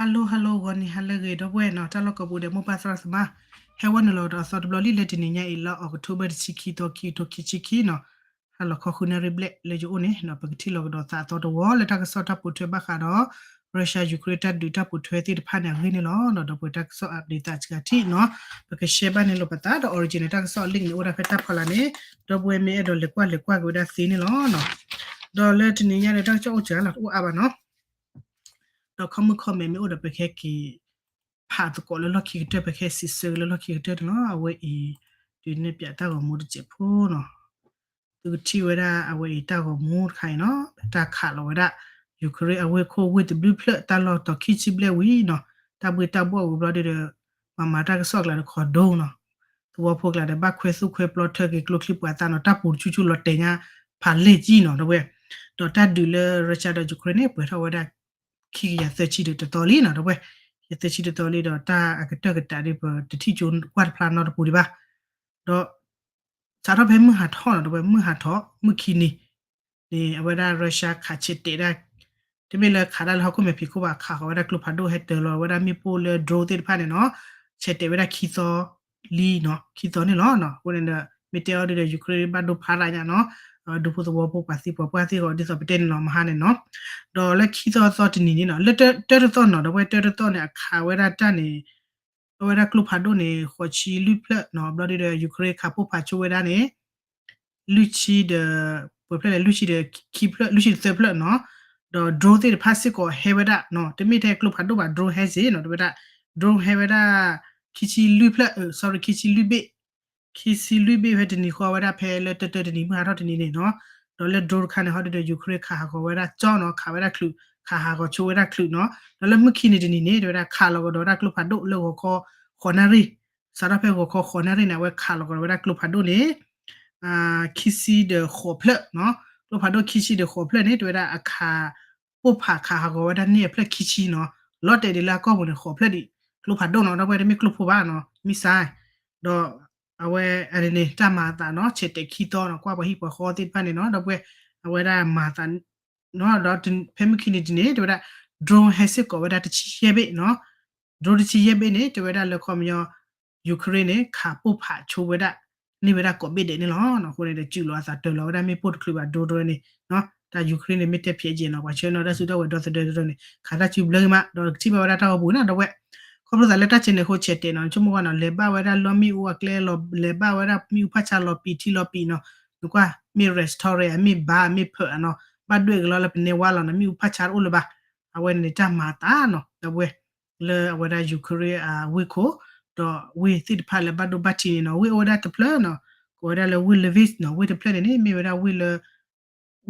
Hello hello ဂီၤနံၤဟါလၢအဂ့ၤ ဒီပုၢ်ဝဲၢ်နီၤ, တၢ်လီၢ်ကိးပူၤဒီး မိၢ်ပၢ်သရၣ်သမါ ဟဲဝဲနုာ်လီၤဒီးအသီတဘျီလံ လၢတနံၤညါအံၤ လါအီးကထိဘၢၣ်တဆံခံသီ ခံကထိခံဆံခံနီၤ, ဟါလီၤခီဃုနၣ်ရံၣ်ဘျဲၣ်လၢယအိၣ်န့ၣ်နီၤ, ပကထံၣ်လီၤကဒီးသးအသီတဝီလၢတၢ်ကစီၣ်တၢ်ပိာ်ထွဲဘၣ်ဃးဒီး Russia Ukraine တၢ်ဒုးတၢ်ပိာ်ထွဲသ့ၣ်တဖၣ်န့ၣ်အဂ့ၢ်န့ၣ်လီၤ. ဒီးပှဲၤတၢ်ကစီၣ် update သးစှၤထံၣ်နီၤ, ပကshareဘၣ်န့ၣ်လိာ်ပသးဒီး original တၢ်ကစီၣ်အ link န့ၣ် အိၣ်ဒၣ်ဖဲတၢ်ဖီလာ်န့ၣ်, ဒီပုၢ်ဝဲၢ်မ့ၢ်အဲၣ်ဒိးလဲၤကွၢ်လဲၤကွၢ်က့ၤဝဲဒၣ်သ့န့ၣ်လီၤ. ဒီးလၢတနံၤညါဒီး တၢ်ကစီၣ်အိၣ်စှၤလီၤ တအိၣ်အါဘၣ်နီၤ, ဒီး comment comment မ့ၢ်အိၣ်ဒီး ပကဟဲက့ၤဖးသကိးလၢလီၢ်ခံကတၢၢ်, ပကဟဲစံးဆၢက့ၤလၢလီၢ်ခံကတၢၢ်န့ၣ်လီၤ. အဝဲအံၤ ဒုးနဲၣ်ဖျါတၢ်ဂီၤမူတစဲးဖိနီၤ, သုကထံၣ်ဝဲဒၣ်အဝဲအံၤတၢ်ဂီၤမူတခါအံၤနီၤ, တၢ်ခးလီၤဝဲဒၣ် Ukraine အဝ့ၢ်ခိၣ်ဝ့ၢ်တဘျုးဖျၢၣ် တၢ်လီၢ်တီၤခံဆံဘျဲၣ်ဝံၤနီၤ, တၢ်ဘှ့ၣ်တၢ်ဘှီၣ်ဝံၤဘျီဒုဒီး မၤမၤတၢ်ကစီၣ်အကျါဒီး ခီဒိနီၤ, သဝီဖိကျါဒီး ဘၣ်ခွဲသူၣ်ခွဲပျီထၢက့ၤကျိချံပှၤသၣ်နီၤ, တၢ်ပူၤတဆူၣ်ဆူၣ်လီၤတဲာ်ညါ ဖးလဲၢ်ကံနီၤ ဒီပုၢ်ဝဲၢ်, ဒီးတၢ်ဒုးလၢ Russia ဒီး Ukraine န့ၣ် ပှဲၤထီၣ်ဝဲဒၣ် ခံကယၤသၢဆံဒီးတသီလံနီၤ ဒီပုၢ်ဝဲၢ်, ယၤသၢဆံတသီလံဒီး တၢ်အကတၢၢ်ကတၢၢ်ဒီး ပတထံၣ်ကၠိကွၢ်တဖျါနီတပူၤဒံးဘၣ်, ဒီး စးထီၣ်ဖဲမုၢ်ဟးထီၣ်နီၤ ဒီပုၢ်ဝဲၢ်, မုၢ်ဟးထီၣ် မုၢ်ခံနံၤန့ၣ် အဝဲဒၣ် Russia ခးဆဲးတဲာ်ဒၣ်, တမ့ၢ်လၢခးဒၣ်လၢဟီၣ်ခိၣ်မဲာ်ဖံးခိၣ်ဘၣ်, ခးဃီၤဝဲဒၣ်ကျိဖးဒိၣ် ဟဲတၢၤလီၤဝဲဒၣ်မ့ၣ်ပိၢ်လၢ drone သ့ၣ်တဖၣ်န့ၣ်နီၤ, ဆဲးတဲာ်ဝဲဒၣ်ခံသီလံနီၤ, ခံသီန့ၣ်လီၤ. အဃိန့ၣ်ဒီး မ့ၢ်တဲအီၤဒုဒီး Ukraine ဘၣ်ဒိဖးရၤညါနီၤ, ဒူဖိသဝီဖိပှၤသံပှၤပှၢ်သ့ၣ်ဂီၤဒ်သိးပတဲန့ၣ်လီၤ မဟါန့ၣ်နီၤ, ဒီးလၢခံသီသီတနံၤန့ၣ်နီၤ, လၢတၢတသီနီၤ ဒီပုၢ်ဝဲၢ်, တၢတသီန့ၣ် အခးဝဲဒၣ်တၢ်န့ၣ် အဝဲဒၣ်ကျိဖးဒိၣ်န့ၣ် ဃိးဆံလွံၢ်ဖျၢၣ်နီၤ, ဘျီဒုဒီး Ukraine ခးပိၢ်ဖးဆိဝဲဒၣ်န့ၣ် လွံၢ်ဆံဒီး ပှဲၤဖျၢၣ်လဲၣ် လွံၢ်ဆံဒီးခံဖျၢၣ် လွံၢ်ဆံဒီးသၢဖျၢၣ်နီၤ, ဒီး drone သ့ၣ်တဖၣ်စ့ၢ်ကီးဟဲဝဲဒၣ်နီၤ, တမ့ၢ်ထဲကျိဖးဒိၣ်ဘၣ် drone ဟဲစ့ၢ်နီၤ, တဲဝဲဒၣ် drone ဟဲဝဲဒၣ် ခံဆံလွံၢ်ဖျၢၣ်, sorry ခံဆံလွံၢ်ဘ့ၣ်, ခံဆံလွံၢ်ဘ့ၣ်ဖဲတနံၤဃီဝဲဒၣ်ဖဲလၢတၢတၢတနံၤ မုၢ်ဟးထီၣ်တနံၤန့ၣ်နီၤ, ဒီးလၢ drone တခါန့ၣ် ဟီဒုဒီး Ukraine ခးဟးဂီၤဝဲဒၣ်ကၠီနီၤ, ခးဝဲဒၣ်ချုး, ခးဟးဂီၤဆိဝဲဒၣ်ချုးနီၤ, ဒီးလၢမုၢ်ခံနံၤတနံၤန့ၣ် တဲဝဲဒၣ်ခးလီၤကဒီးဝဲဒၣ်ကျိဖးဒိၣ်လၢဂီၤခီ ဃိးနၣ်ရံၣ်, စးထီၣ်ဖဲဂီၤခီဃိးနၣ်ရံၣ်န့ၣ် အဝဲခးလီၤကဒီးဝဲဒၣ်ကျိဖးဒိၣ်န့ၣ် ခံဆံဒီးဃိးဖျၢၣ်နီၤ, ကျိဖးဒိၣ်ခံဆံဒီးဃိးဖျၢၣ်န့ၣ် တဲဝဲဒၣ်အခး ပိၢ်ဖးခးဟးဂီၤဝဲဒၣ်န့ၢ်အဖျၢၣ်ခံဆံနီၤ, လီၤတဲာ်ဒံးလၢအကီၢ်ပူၤန့ၣ် ဃိးဖျၢၣ်ဒံး, ကျိဖးဒိၣ်နီၤ, ဒီပုၢ်ဝဲၢ် တမ့ၢ်ကျိဖိဘၣ်နီၤ, missile, ဒီးအဝဲန့ၣ် တၢ်မၤအသးနီၤ, ဆဲးတဲာ်ခံသီနီၤ, ကွၢ်ပှၤဟံၣ်ပှၤဃီသ့ၣ်တဖၣ်န့ၣ်နီၤ, ဒီပုၢ်ဝဲၢ်, အဝဲဒၣ်မၤအသး ဒီးဖဲမုၢ်ခံနံၤတနံၤန့ၣ် တဲဝဲဒၣ် drone ဟဲစ့ၢ်ကီးဝဲဒၣ်တဆံယဲၢ်ဘ့ၣ်နီၤ, drone တဆံယဲၢ်ဘ့ၣ်န့ၣ် တဲဝဲဒၣ်လၢခီပညီ Ukraine န့ၣ် ခးပိၢ်ဖးဆိဝဲဒၣ် န့ၢ်ဝဲဒၣ်ကိးဘ့ၣ်ဒဲးန့ၣ်လီၤ. အဃိန့ၣ်ဒီး စူးလီၤအသးတၢၤလီၤဝဲဒၣ်မ့ၣ်ပိၢ်တချုးဘၣ် drone တရၢန့ၣ်, တၢ် Ukraine န့ၣ် မ့ၢ်တဲဖျဲးကဲနီၤ, ပှၤဆှၢနီၣ်တၢ်စုတၢ်ဝဲၤဒီသဒၢတရၢန့ၣ် ခးတၢ်စုဘျၢက့ၤမး, ဒီးကထံၣ်ဘၣ်ဝဲဒၣ်တၢ်ဂီၤပူၤနီၤ ဒီပုၢ်ဝဲၢ်, ခီဖျိသးလၢတၢ်ဆဲးန့ၣ်အဃိ ဆဲးတဲာ်နီၤ, ဆိကမိၣ်ကွၢ်နီၤ, လဲၤဘၣ်ဝဲဒၣ်လီမ့ၣ်အူအကျဲ, လဲၤဘၣ်ဝဲဒၣ်မ့ၣ်အူဖးဆါလီၤပံာ်ထံလီၤပံာ်နီၤ, နကွၢ် မ့ၢ် restaurant ဧါ, မ့ၢ် bar မ့ၢ် pub ဧါနီၤ, ဘၣ်ဒွဲၣ်က့ၤလီၤလၢပနဲဝါလီၤနီၤ, မ့ၣ်အူဖးဆါတအိၣ်လၢၤဘၣ်, အဝဲန့ၣ်တၢ်မၤအသးနီၤ ဒီပုၢ်ဝဲၢ်, လၢအဝဲဒၣ် Ukraine အဝ့ၢ်ခိၣ်, ဒီးဝ့ၢ်သ့ၣ်တဖၣ်လၢဘၣ်ဒိဘၣ်ထံးန့ၣ်နီၤ, ဝ့ၢ်အိၣ်ဝဲဒၣ်တဖျၢၣ်နီၤ, ကိးဝဲဒၣ်လၢဝ့ၢ် Lviv နီၤ, ဝ့ၢ်တဖျၢၣ်န့ၣ်န့ၣ် မ့ၢ်ဝဲဒၣ်ဝ့ၢ်လၢ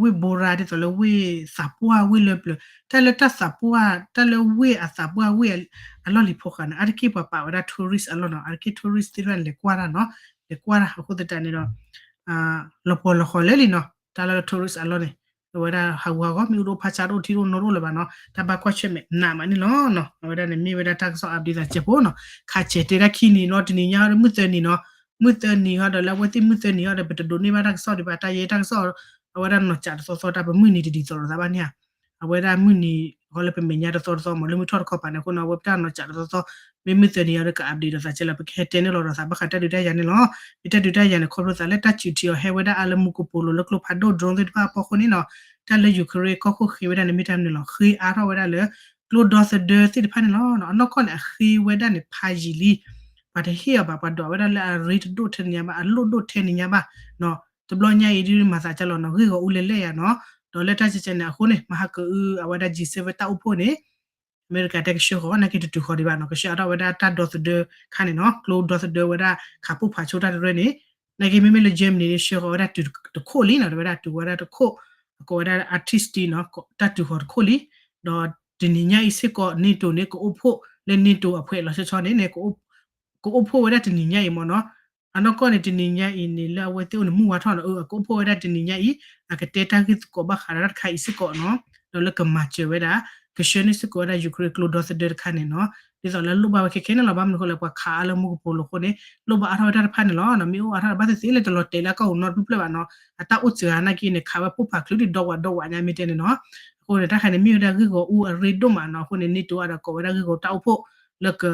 ဝ့ၢ်ဘိရါ ဒ်သိးလၢဝ့ၢ်သးပှၢ်ဝ့ၢ်လၢပျၢၤ, တၢ်လၢတၢ်သးပှၢ်, တၢ်လၢဝ့ၢ်အသးပှၢ်ဝ့ၢ်အလီၢ်လံၤဖိဃာ်န့ၣ် အါတက့ၢ်ပှၤပာ်ဝဲဒၣ် tourist အလီၢ်နီၤ, အါတက့ၢ် tourist သ့ၣ်တဖၣ်န့ၣ် လဲၤကွၢ်တၢ်နီၤ, လဲၤကွၢ်တၢ်အဃိသတးန့ၣ်ဒီး လီၤပှီၢ်လီၤဃီၤလၢလံနီၤ, တၢ်လၢ tourist အလီၢ်န့ၣ် အဝဲဒၣ်ဟးဂူာ်ဟးဂီၤ မ့ၣ်အူတအိၣ်ဖးဆါတအိၣ်ထံတအိၣ်နိတအိၣ်လၢၤဘၣ်နီၤ, တၢ်ဘၣ်ကွၢ်ဆၢၣ်မဲာ်နးမးန့ၣ်လီၤ. အဝဲဒၣ်န့ၣ်မ့ၢ်ဝဲဒၣ်တၢ်ကစီၣ် update သးစဲးဖိနီၤ, ခးဆဲးတဲာ်ဒၣ်ခံနံၤနီၤ, တနံၤညါဒီးမုၢ်သၢနံၤနီၤ, မုၢ်သၢနံၤဟီဒီးလၢအဝဲသ့ၣ်မုၢ်သၢနံၤဟီဒီး ပတဒိးန့ၢ်ဘၣ်တၢ်ကစီၣ်ဒံးဘၣ်, တၢ်ယဲတၢ်ကစီၣ် အဝဲဒၣ်နီၢ်ကးတသီသီ တၢ်ပမုၢ်နံၤတဒ်သိးလိာ်သးဘၣ်န့ၣ်ဧါ, အဝဲဒၣ်မုၢ်နံၤဃီလၢပမဲာ်ညါတသီတသီမး လၢမုၢ်ထီၣ်တခီပၤန့ၣ်အဃိနီၤ, အဝဲပတၢ်နီၢ်ကးတသီသီ, မ့ၢ်မုၢ်သၢနံၤဟီဒီးက update ဒီးသးစဲးလီၤ, ပကဟဲတဲန့ၢ်လီၤဒီးသးဘၣ်ဃးတၢ်ဒုးတၢ်ယၤန့ၣ်လီၤ. မ့ၢ်တၢ်ဒုးတၢ်ယၤန့ၣ် ခီဖျိသးလၢတၢ်စူးထံအီၤဟဲဝဲဒၣ်အါလၢမူကပိာ်လိၤလၢကျိဖးဒိၣ် drone သ့ၣ်တဖၣ်အဖီခိၣ်န့ၣ်နီၤ, တၢ်လၢ Ukraine ကီၢ်ခိၣ်ဃ့ဝဲဒၣ်န့ၣ် မ့ၢ်တၢ်မနုၤလဲၣ်, ဃ့အါထီၣ်ဝဲဒၣ်လၢ ကျိဒီသဒၢသ့ၣ်တဖၣ်န့ၣ်လီၤ. အနီၢ်ကီၢ်န့ၣ် အဃ့ဝဲဒၣ်န့ၣ် ဖးယံာ်လံ, ပှၤတဟ့ၣ်အီၤဘၣ်, ပှၤဒွးဝဲဒၣ်လၢအရ့တဒိၣ်ထဲန့ၣ်ညါဘၣ်, အလိၣ်ဒိၣ်ထဲန့ၣ်ညါဘၣ်, တဘျီညါအံၤဒ်မၤသးကလီၤနီၤ, ဂ့ၢ်ဂီၤအူလဲၤလဲၣ်ယၤနီၤ, ဒီးလၢတၢ်ကဲကဲန့ၣ်အဃိန့ၣ် မဟါကအု အဝဲဒၣ် G seven တၢ်အိၣ်ဖှိၣ်န့ၣ် အမဲရကၤတဲကဆှၢဃီၤ နာ်က့တတုၤဃီၤဒံးဘၣ်နီၤ, ကဆှၢအါထီၣ်ဝဲဒၣ်တၢ်ဒီသဒၢခါန့ၣ်နီၤ, ကျိဒီသဒၢဝဲဒၣ် ခးပိၢ်ဖးဆိတၢ်တရၢန့ၣ်, နာ်က့မ့မ့ၢ်လၢ Germany န့ၣ် ဆှၢဃီၤဝဲဒၣ်တုၤတခိၣ်လံနီၤ, တဲဝဲဒၣ်တုၤဝဲဒၣ်တခိၣ်, အကိးဝဲဒၣ် Atlantic နီၤ, တၢ်တုၤဃီၤတခိၣ်လံ, ဒီးတနံၤညါအံၤစ့ၢ်ကီး NATO န့ၣ် ကအိၣ်ဖှိၣ်လၢ NATO အဖှဲးလီၤဆီဆီန့ၣ်န့ၣ် ကအိၣ်ဖှိၣ်ဝဲဒၣ်တနံၤညါအံၤမ့ၢ်နီၤ, အနီၢ်ကီၢ်န့ၣ် တနံၤညါအံၤန့ၣ် လၢအဝဲသ့ၣ်အိၣ်န့ၣ် မုၢ်ဝါထီၣ်နီၤ, အကအိၣ်ဖှိၣ်ဝဲဒၣ်တနံၤညါအံၤ, အကတဲတၢ်ဂ့ၢ်သကိးဘၣ်ဃးဒီးတၢ်တခါအံၤစ့ၢ်ကီးနီၤ, ဒီးလၢကမၤစၢၤဝဲဒၣ် ကဆှၢန့ၢ်စ့ၢ်ကီးဝဲဒၣ် Ukraine ကျိဒီသဒၢတခါန့ၣ်နီၤ, ဒ်သိးလၢလိၣ်ဘၣ်ဝဲခဲခဲန့ၣ်လီၤ, ဘၣ်မနုၤအဃိလဲၣ် ပှၤခးအါလၢမူကပိာ်လိၤအဃိန့ၣ် လိၣ်ဘၣ်အါထီၣ်ဝဲတၢ်တဖၣ်န့ၣ်လီၤ, မ့ၢ်အိၣ်အါထီၣ်ဘၣ်သ့ၣ်သ့ၣ်လၢတလီၤတဲာ်လၢအကီၢ်ပူၤနီတဖျၢၣ်ဘၣ်နီၤ, အတၢ်အိၣ်စှၤနာ်က့န့ၣ် ခးဝဲပိၢ်ဖးချုးဒံးဒီဝးဒီဝးညါမ့ၢ်တဲန့ၣ်နီၤ, အဃိန့ၣ် တၢ်ခါန့ၣ်မ့ၢ်ဝဲဒၣ်ဂ့ၢ်ဂီၤအူအရ့ဒိၣ်မးနီၤ. အဃိန့ၣ် NATO အဒိးကိးဝဲဒၣ်ဂ့ၢ်ဂီၤတၢ်အိၣ်ဖှိၣ်လၢက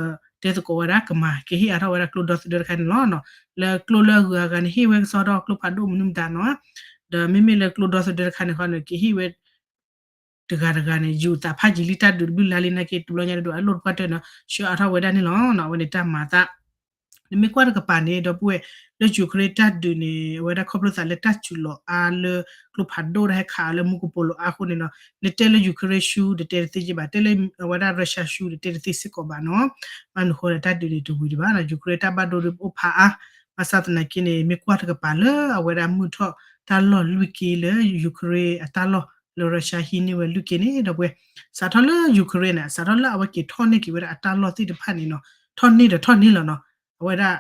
တဲသကိးဝဲဒၣ်ကမၤကဟ့ၣ်အါထီၣ်ဝဲဒၣ်ကျိဒီသဒၢတခါန့ၣ်လီၤ. လၢကျိလၢအဂုၤအဂၤန့ၣ် ဟ့ၣ်ဝဲကစီဒီကျိဖးဒိၣ်မနုၤမတၤနီၤ. ဒီးမ့မ့ၢ်လၢကျိဒီသဒၢတခါန့ၣ်ဃီန့ၣ် ကဟ့ၣ်ဝဲ တဂၤတဂၤန့ၣ် ယူၤသးဖးယံာ်လံတၢ်ဒုးတဘျုးလါလံနာ်က့ တဘျီညါဒိးအလိၣ်တပှၢ်တၢၢ်နီၤ ဆှၢအါထီၣ်ဝဲဒၣ်န့ၣ်လီၤ. အဝဲန့ၣ်တၢ်မၤသး နမ့ၢ်ကွၢ်တကပၤန့ၣ် ဒီပုၢ်ဝဲၢ် လၢ Ukraine တၢ်ဒုးန့ၣ် အဝဲဒၣ်ခီဖျိသးလၢတၢ်စူၤလီၤအါလၢ ကျိဖးဒိၣ်တၢ်ဟဲခးအါလၢမူကပိာ်လိၤအါအဃိန့ၣ်နီၤ နတဲလၢ Ukraine ရှုံး တတဲတသ့က့ဘၣ် တဲလၢအဝဲဒၣ် Russia ရှုံး တတဲတသ့စ့ၢ်ကီးဘၣ်နီၤ. ဘၣ်မနုၤဃိလၢတၢ်ဒုးန့ၣ်တဝံၤဒံးဘၣ်နီၤ Ukraine တၢ်ဘၣ်ဒိဒုးအိၣ်ဖးအါ ဘၣ်ဆၣ်သနာ်က့န့ၣ် မ့ၢ်ကွၢ်တကပၤလၢအဝဲဒၣ်မုၢ်ထီၣ်တၢ်လီၢ်လွံၢ်က့လၢ Ukraine အတၢ်လီၢ်လၢ Russia ဟံးန့ၢ်ဝဲလွံၢ်က့န့ၣ် ဒီပုၢ်ဝဲၢ် စးထီၣ်လၢ Ukraine န့ၣ် စးထီၣ်လၢအဝဲက့ၤထီၣ်န့ၢ်က့ၤဝဲဒၣ်အတၢ်လီၢ်သ့ၣ်တဖၣ်န့ၣ်နီၤ ထီၣ်န့ၢ်ဒီးထီၣ်န့ၢ်လီၤနီၤ. အဝဲဒၣ်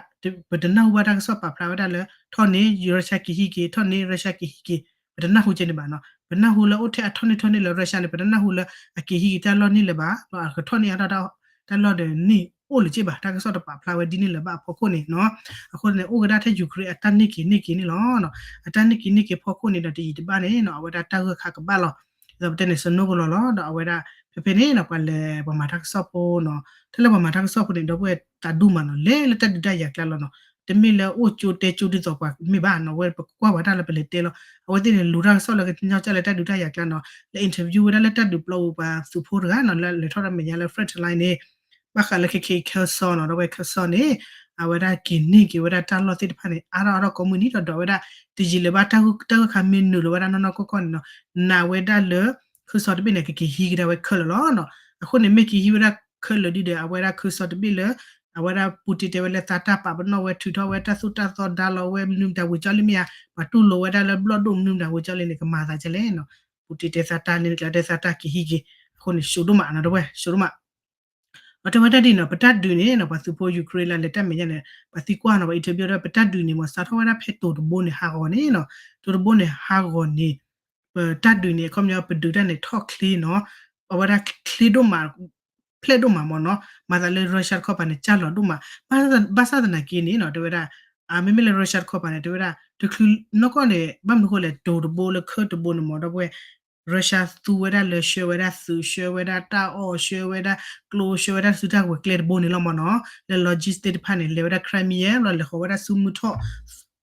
ပတနၢ်ဟူဘၣ်တၢ်ကစီၣ်ပာ်ဖျါဝဲဒၣ်လၢ ထီၣ်န့ၢ် Russia က့ၤဟံးက့ၤ ထီၣ်န့ၢ် Russia က့ၤဟံးက့ၤ ပတနၢ်ဟူကဲန့ၣ်ဘၣ်နီၤ. ပနၢ်ဟူလၢအိၣ်ထဲအထီၣ်န့ၢ်ထီၣ်န့ၢ်လၢ Russia န့ၣ် ပတနၢ်ဟူလၢအက့ၤဟံးက့ၤတၢ်လီၢ်န့ၢ်လၢၤဘၣ် ဒီးအကထီၣ်န့ၢ်အါထီၣ်တၢ်လီၢ်ဒီးန့ၢ်အိၣ်လၢၤက့ဘၣ် တၢ်ကစီၣ်တပာ်ဖျါဝဲဒ်န့ၣ်လၢၤဘၣ်အဖီခိၣ်န့ၣ်နီၤ. အဃိန့ၣ် အိၣ်ဝဲဒၣ်ထဲ Ukraine အတၢ်န့ၢ်က့ၤန့ၢ်က့ၤန့ၣ်လီၤ. အတၢ်န့ၢ်က့ၤန့ၢ်က့ၤဖီခိၣ်န့ၣ်ဒီးတယံာ်တဘၣ်န့ၣ်နီၤ အဝဲဒၣ်တၢ်ဂၢၢ်ခါကဘၣ်လီၤ. ဒီးပတဲန့ၣ် စနိကလီၤလီၤ ဒီးအဝဲဒၣ် ဖဲဖဲန့ၣ်နီၤ ပှၤလဲၤပှၤမၤတၢ်ကစီၣ်ဖိနီၤ ထဲလၢပှၤမၤတၢ်ကစီၣ်ဖိန့ၣ် ဒီပုၢ်ဝဲၢ်တၢ်ဒူၣ်မးနီၤ လဲၤလၢတၢ်ဒုးတၢ်ယၤကျါလီၤနီၤ. တမ့ၢ်လၢအိၣ်ကၠိတဲကၠိဒ်သိးပှၤမ့ၢ်ဘၣ်နီၤ ဝဲပကွၢ်ပှၤတၢ်လၢပလဲၤတဲလီၤ အဝဲသ့ၣ်န့ၣ် လူၤတၢ်ကစီၣ်လၢကညီကၢ်လၢတၢ်ဒုးတၢ်ယၤကျါနီၤ လၢ interview ဝဲဒၣ်လၢတၢ်ဒုးပျီပူၤပှၤသုးဖိတဂၤနီၤ လၢလဲၤထီၣ်တၢ်မဲာ်ညါလၢ front line န့ၣ် ဘၣ်ဃးလၢခဲခဲအံၤ Kherson နီၤ ဒီပုၢ်ဝဲၢ် Kherson န့ၣ် အဝဲဒၣ်က့ၤန့ၢ်က့ၤဝဲဒၣ်တၢ်လီၢ်သ့ၣ်တဖၣ်န့ၣ် အါထီၣ်အါထီၣ်ကိးမုၢ်နံၤဒီး ဒီးအဝဲဒၣ် တယံာ်လၢၤဘၣ် တၢ်ဂၢၢ်ခါမ့ၢ်နုာ်လီၤဝဲဒၣ်နီၢ်နီၢ်ကီၢ်ကီၢ်န့ၣ်နီၤ နာ်ဝဲဒၣ်လၢ Kherson တဘ့ၣ်န့ၣ် ကက့ၤဟံးကဒါဝဲခဲလၢာ်လီၤနီၤ. အဃိန့ၣ် မ့ၢ်က့ၤဟံးဝဲဒၣ်ခဲလၢာ်ဒ်ဒီး အဝဲဒၣ် Kherson တဘ့ၣ်လၢ အဝဲဒၣ် Putin တဲဝဲလၢသးတၢ်ပာ်ပနီၣ်ဝဲထုးထီၣ်ဝဲတၢ်သိၣ်တၢ်သီဒါလီၤဝဲမနုၤမတၤဝံၤကၠီလံမ့ၢ်ဧါ ပှၤတူၢ်လိာ်ဝဲဒၣ်လၢဘျီၣ်ဒိၣ်မနုၤမတၤဝံၤကၠီလံန့ၣ် ကမၤသးဒ်လဲၣ်နီၤ. Putin တဲသးတၢ်န့ၣ်ကျါ တဲသးတၢ်က့ၤဟံးက့ၤ အဃိန့ၣ် ရှုံးဒိၣ်မးနီၤ ဒီပုၢ်ဝဲၢ် ရှုံးဒိၣ်မး ဒီးတဲဝဲဒၣ်ဒ်နီၤ ပတၢ်ဒုးန့ၣ်နီၤ ပှၤသုးဖိ Ukraine လၢလဲၤတၢ်မဲာ်ညါန့ၣ် ပှၤသံကွၢ်နီၤ ပှၤ interview ဒီး ပတၢ်ဒုးန့ၣ် မ့ၢ်စးထီၣ်ဝဲဒၣ်ဖဲတိၤတဘိန့ၣ်ဟးဂီၤန့ၣ်နီၤ တိၤတဘိန့ၣ်ဟးဂီၤန့ၣ် ပတၢ်ဒုးန့ၣ် အခီပညီပဒုးတၢ်န့ၣ်ထီၣ်ချ့နီၤ အဝဲဒၣ်ချ့ဒိၣ်မး ဖျဲၣ်ဒိၣ်မးမ့ၢ်နီၤ မၤသးလၢ Russia တခီပၤန့ၣ် ကၢ်လီၤဒိၣ်မး ဘၣ်ဆၣ်သနာ်က့န့ၣ်နီၤ တဲဝဲဒၣ် မ့မ့ၢ်လၢ Russia တခီပၤန့ၣ် တဲဝဲဒၣ် တချုးနီၢ်ကီၢ်န့ၣ် ဘၣ်မနုၤဃိလဲၣ် တိၤတဘိလၢခၢၣ်တဘိန့ၣ်မ့ၢ် ဒီပုၢ်ဝဲၢ် Russia သူဝဲဒၣ်လၢဆှၢဝဲဒၣ်သုး ဆှၢဝဲဒၣ်တၢ်အီၣ် ဆှၢဝဲဒၣ်ကျိ ဆှၢဝဲဒၣ်စုတၢ်ဝဲၤကျဲတဘိန့ၣ်လီၤမ့ၢ်နီၤ လၢ logistic တဖၣ်န့ၣ် လဲၤဝဲဒၣ် Crimea လီၤ လဲၤဃီၤဝဲဒၣ်ဆူမုၢ်ထီၣ်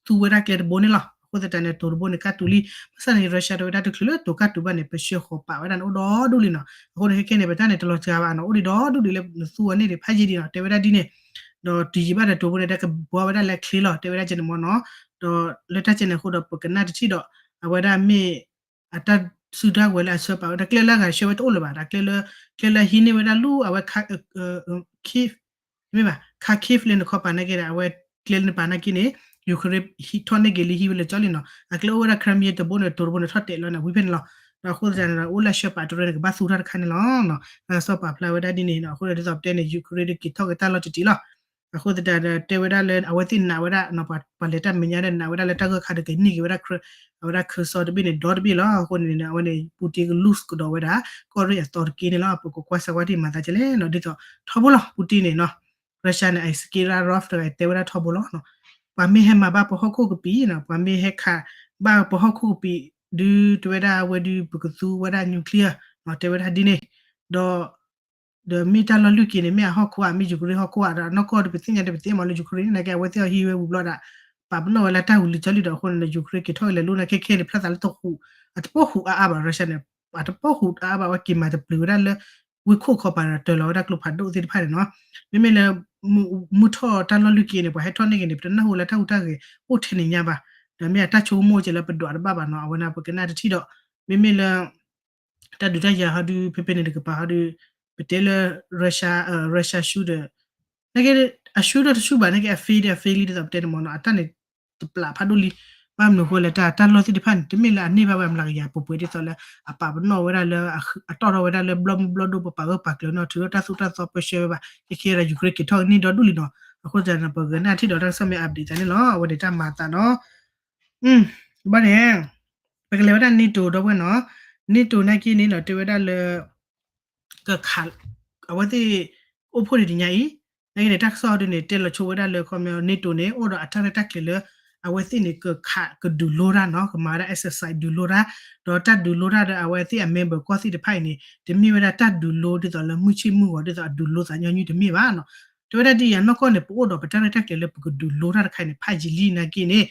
သူဝဲဒၣ်ကျဲတဘိန့ၣ်လီၤ. အဃိသတးန့ၣ် တိၤတဘိန့ၣ် ကၢ်တူာ်လံ ဘၣ်ဆၣ်န့ၣ် Russia တဲဝဲဒၣ်တချုးလၢတိၤကၢ်တူာ်ဘၣ်န့ၣ် ပဆှၢဃီၤပာ်ဝဲဒၣ်န့ၣ် အိၣ်ဒီဒူၣ်လံနီၤ အဃိန့ၣ် ခဲခဲန့ၣ် ပတၢ်န့ၣ်တလီၤစှၤဘၣ်နီၤ အိၣ်ဒံးဒီဒူၣ်ဒံးလၢနသူအီၤန့ၣ်ဒံး ဖးယံာ်ဒံးနီၤ တဲဝဲဒၣ်ဒ်န့ၣ် ဒီးတယံာ်ဘၣ်ဒီးတိၤဘိန့ၣ် တကဘှါဝဲဒၣ်လၢချ့လီၤ တဲဝဲဒၣ်ကဲန့ၣ်မ့ၢ်နီၤ ဒီးလၢတၢ်ကဲန့ၣ်အဃိဒီး ပကနၣ်တထံၣ်ဒီး အဝဲဒၣ်မ့ၢ် အတၢ်စုတၢ်ဝဲၤလၢအဆှၢပာ်ဝဲဒၣ်ကျဲလၢအဂၤဆှၢဝဲတအိၣ်လၢၤဘၣ် ဒီးကျဲလၢ ကျဲလၢဟံးန့ၢ်ဝဲဒၣ်လူၤအဝဲ Kyiv မ့ၢ်ဘၣ် Kharkiv လၢနခီပၤနာ်က့ဒီး အဝဲကျဲလၢနပာ်နာ်က့န့ၣ် Ukraine ထီၣ်န့ၢ်က့ၤလံဟံးဝဲလၢာ်ကၠီလံနီၤ အကျဲအိၣ်ဝဲဒၣ် Crimea တဘိန့ၣ် တိၤတဘိန့ၣ်ထီၣ်တဲာ်လီၤန့ၣ် ဝံၤဖဲန့ၣ်လီၤ. ဒီးအဃိသတးန့ၣ်ဒီး အိၣ်လၢဆှၢပာ်တရၢန့ၣ် ကဘၣ်သူတၢ်တခါန့ၣ်လီၤ. တၢ်ကစီၣ်ပာ်ဖျါဝဲဒၣ်ဒ်န့ၣ်နီၤ အဃိဒီးဒ်သိးပတဲန့ၣ် Ukraine ဒုးက့ၤထီၣ်က့ၤတၢ်လီၢ်တံၢ်တံၢ်လီၤ. အဃိသတးဒီး တဲဝဲဒၣ်လၢ အဝဲသ့ၣ်နာ်ဝဲဒၣ် ပှၤလဲၤတၢ်မဲာ်ညါဒီးနာ်ဝဲဒၣ်လၢတၢ်ဂၢၢ်ခါဒီးကန့ၢ်က့ၤဝဲဒၣ် အဝဲဒၣ် Kherson တဘ့ၣ်န့ၣ် ဒီတဘ့ၣ်လီၤ. အဃိန့ၣ် အဝဲန့ၣ် Putin က lose ကဒီးဝဲဒၣ် ကီၢ်ရ့ၣ်အသီတက့ၢ်န့ၣ်လီၤ. ပကကွၢ်စၢၤဝဲဒ်မၤသးဒ်လဲၣ်နီၤ ဒ်သိးထီဘိလီၤ Putin န့ၣ်နီၤ Russia န့ၣ် အ Sergei Lavrov တဂၤတဲဝဲဒၣ်ထီဘိလီၤ. ပှၤမ့ၢ်ဟဲမၤဘၣ်ပဟီၣ်ခိၣ်ကပံာ်နီၤ ပှၤမ့ၢ်ဟဲခးဘၣ်ပဟီၣ်ခိၣ်ကပံာ် ဒုးတဲဝဲဒၣ်အဝဲဒုးပကသူဝဲဒၣ် nuclear နီၤ တဲဝဲဒၣ်ဒ်န့ၣ် ဒီး ဒီးမ့ၢ်တၢ်လီၢ်လွံၢ်က့န့ၣ် မ့ၢ်အဟီၣ်ခိၣ်ဧါ မ့ၢ် Ukraine ဟီၣ်ခိၣ်ဧါ ဒီးနီၢ်ကီၢ်ဒီးပသ့ၣ်ညါဒီးပသ့ၣ်မးလၢ Ukraine န့ၣ်က့ အဝဲသ့ၣ်အဟံးဝဲဝံၤဘျီဒီး ပာ်ပနီၣ်ဝဲလၢတၢ်ဝံၤလံာ်ကၠီလံဒီး အဃိန့ၣ်ဒီး Ukraine က့ၤထီၣ်က့ၤလဲၤလိၤန့ၣ် ခဲခဲန့ၣ် ဖျါသးလၢတဟူး အတပိာ်ဟူးအါအါဘၣ် Russia န့ၣ် အတပိာ်ဟူးအါအါဘၣ် အဝဲက့ၤမၤတပျုၤဝဲဒၣ်လၢ ဝ့ၢ်ခိၣ်ခီပၤဒီးတၢၤလီၤဝဲဒၣ်ကျိဖးဒိၣ်သ့ၣ်တဖၣ်န့ၣ်နီၤ မ့မ့ၢ်လၢ မုၢ်ထီၣ်တၢ်လီၢ်လွံၢ်က့န့ၣ် ပှၤဟဲထီၣ်န့ၢ်က့ၤန့ၣ် ပတနၢ်ဟူလၢတၢ်ဟူးတၢ်ဂဲၤအိၣ်ထဲန့ၣ်ညါဘၣ် ဒီးမ့ၢ်အတၢ်ဆိကမိၣ်ကဲလၢပဒွးတဘၣ်ဘၣ်နီၤ အဝဲန့ၣ် ပကနၣ်တထံၣ်ဒီး မ့မ့ၢ်လၢ တၢ်ဒုးတၢ်ယၤဟီဒုး ဖဲဖဲန့ၣ်တကပၤဟီဒုး ပတဲလၢ Russia Russia ရှုံးဒီး နာ်က့ အရှုံးဒီးတရှုံးဘၣ် နာ်က့ အ fail ဒီး အ fail လံ ဒ်သိးပတဲန့ၣ်မ့ၢ်နီၤ အတၢ်န့ၣ် တပျၢ်ဖးဒိၣ်လံ ဘၣ်မနုၤအဃိလဲၣ် တၢ် တၢ်လီၢ်သ့ၣ်တဖၣ်န့ၣ် တမ့ၢ်လၢအန့ၢ်ဘၣ်ဝဲအမျးကယၤပှဲၤပှဲၤဒ်သိးလၢ အပာ်ပနီၣ်ဝဲဒၣ်လၢ အတီၢ်ထီၣ်ဝဲဒၣ်လၢဘျီမုၢ်ဘျီဒိၣ် ပပာ်ဂၢၢ်ပာ်ကျၢၤနီၤ ထုးထီၣ်တၢ်သိၣ်တၢ်သီပၢဆှၢဝဲဘၣ် ခဲခဲဒီး Ukraine က့ၤထီၣ်န့ၢ်ဒီဒူၣ်လံနီၤ အဃိသတးန့ၣ် ပကနၣ်ထံၣ်ဒီးတၢ်ကစီၣ်မ့ၢ် update သးန့ၣ်လီၤ အဝဲန့ၣ်တၢ်မၤသးနီၤ ဘၣ်န့ၣ် ပကလဲၤဝဲဒၣ် NATO ဒီပုၢ်ဝဲၢ်နီၤ NATO နာ်က့န့ၣ်နီၤ တဲဝဲဒၣ်လၢ ကခး အဝဲသ့ၣ် အိၣ်ဖှိၣ်န့ၣ်တညါအံၤ နာ်က့န့ၣ် တၢ်ကစီၣ်ဒ်န့ၣ် တဲလီၤဆိဝဲဒၣ်လၢ ခီပညီ NATO န့ၣ် အိၣ်ဒီးအတၢ်ရဲၣ်တၢ်ကျဲၤလၢ အဝဲသ့ၣ်န့ၣ် ကခးကဒုးလိတၢ်နီၤ, ကမၤဝဲဒၣ် exercise ဒုးလိတၢ်, ဒီးတၢ်ဒုးလိတၢ်ဒီး အဝဲသ့ၣ်အ member ကီၢ်သ့ၣ်တဖၣ်အံၤန့ၣ် တမ့ၢ်ဝဲဒၣ်တၢ်ဒုးလိဒ်သိးလၢမုၢ်ဆ့ၣ်မုၢ်ဂီၤ ဒ်သိးအဒုးလိသးညီနုၢ်တမ့ၢ်ဘၣ်နီၤ. တဲဝဲဒၣ်ဒ်အံၤ အနီၢ်ကီၢ်န့ၣ် ပအိၣ်ဒီးပတၢ်ရဲၣ်တၢ်ကျဲၤလၢပကဒုးလိတၢ်တခါအံၤန့ၣ် ဖးယံာ်လံနာ်က့န့ၣ်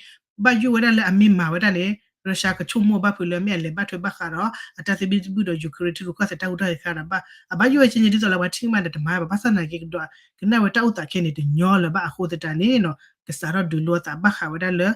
ဘၣ်ယိၣ်ဝဲဒၣ်လၢအမ့ၢ်မၤဝဲဒၣ်န့ၣ် Russia ကဆိကမိၣ်ဘၣ်ဖုးလၢအမ့ၢ်အလဲၤဘၣ်ထွဲဘၣ်ဃးဒီး အတၢ်သဘံၣ်သဘုၣ်ဒီး Ukraine ထံရူၢ်ကီၢ်သဲးတၢ်ဟူးတၢ်ဂဲၤခါဒီး အဘၣ်ယိၣ်ဝဲကဲန့ၣ် ဒ်သိးလၢပှၤထံၣ်ကမၣ်ဒီးတမၤဘၣ် ဘၣ်ဆၣ်သနာ်က့ဒီး ကနၣ်ဝဲတၢ်အိၣ်သးခဲန့ၣ် တညီလၢၤဘၣ်အဃိသတးန့ၣ်နီၤ ကစးထီၣ်ဒုးလိအသးဘၣ်ဃးဝဲဒၣ်လၢ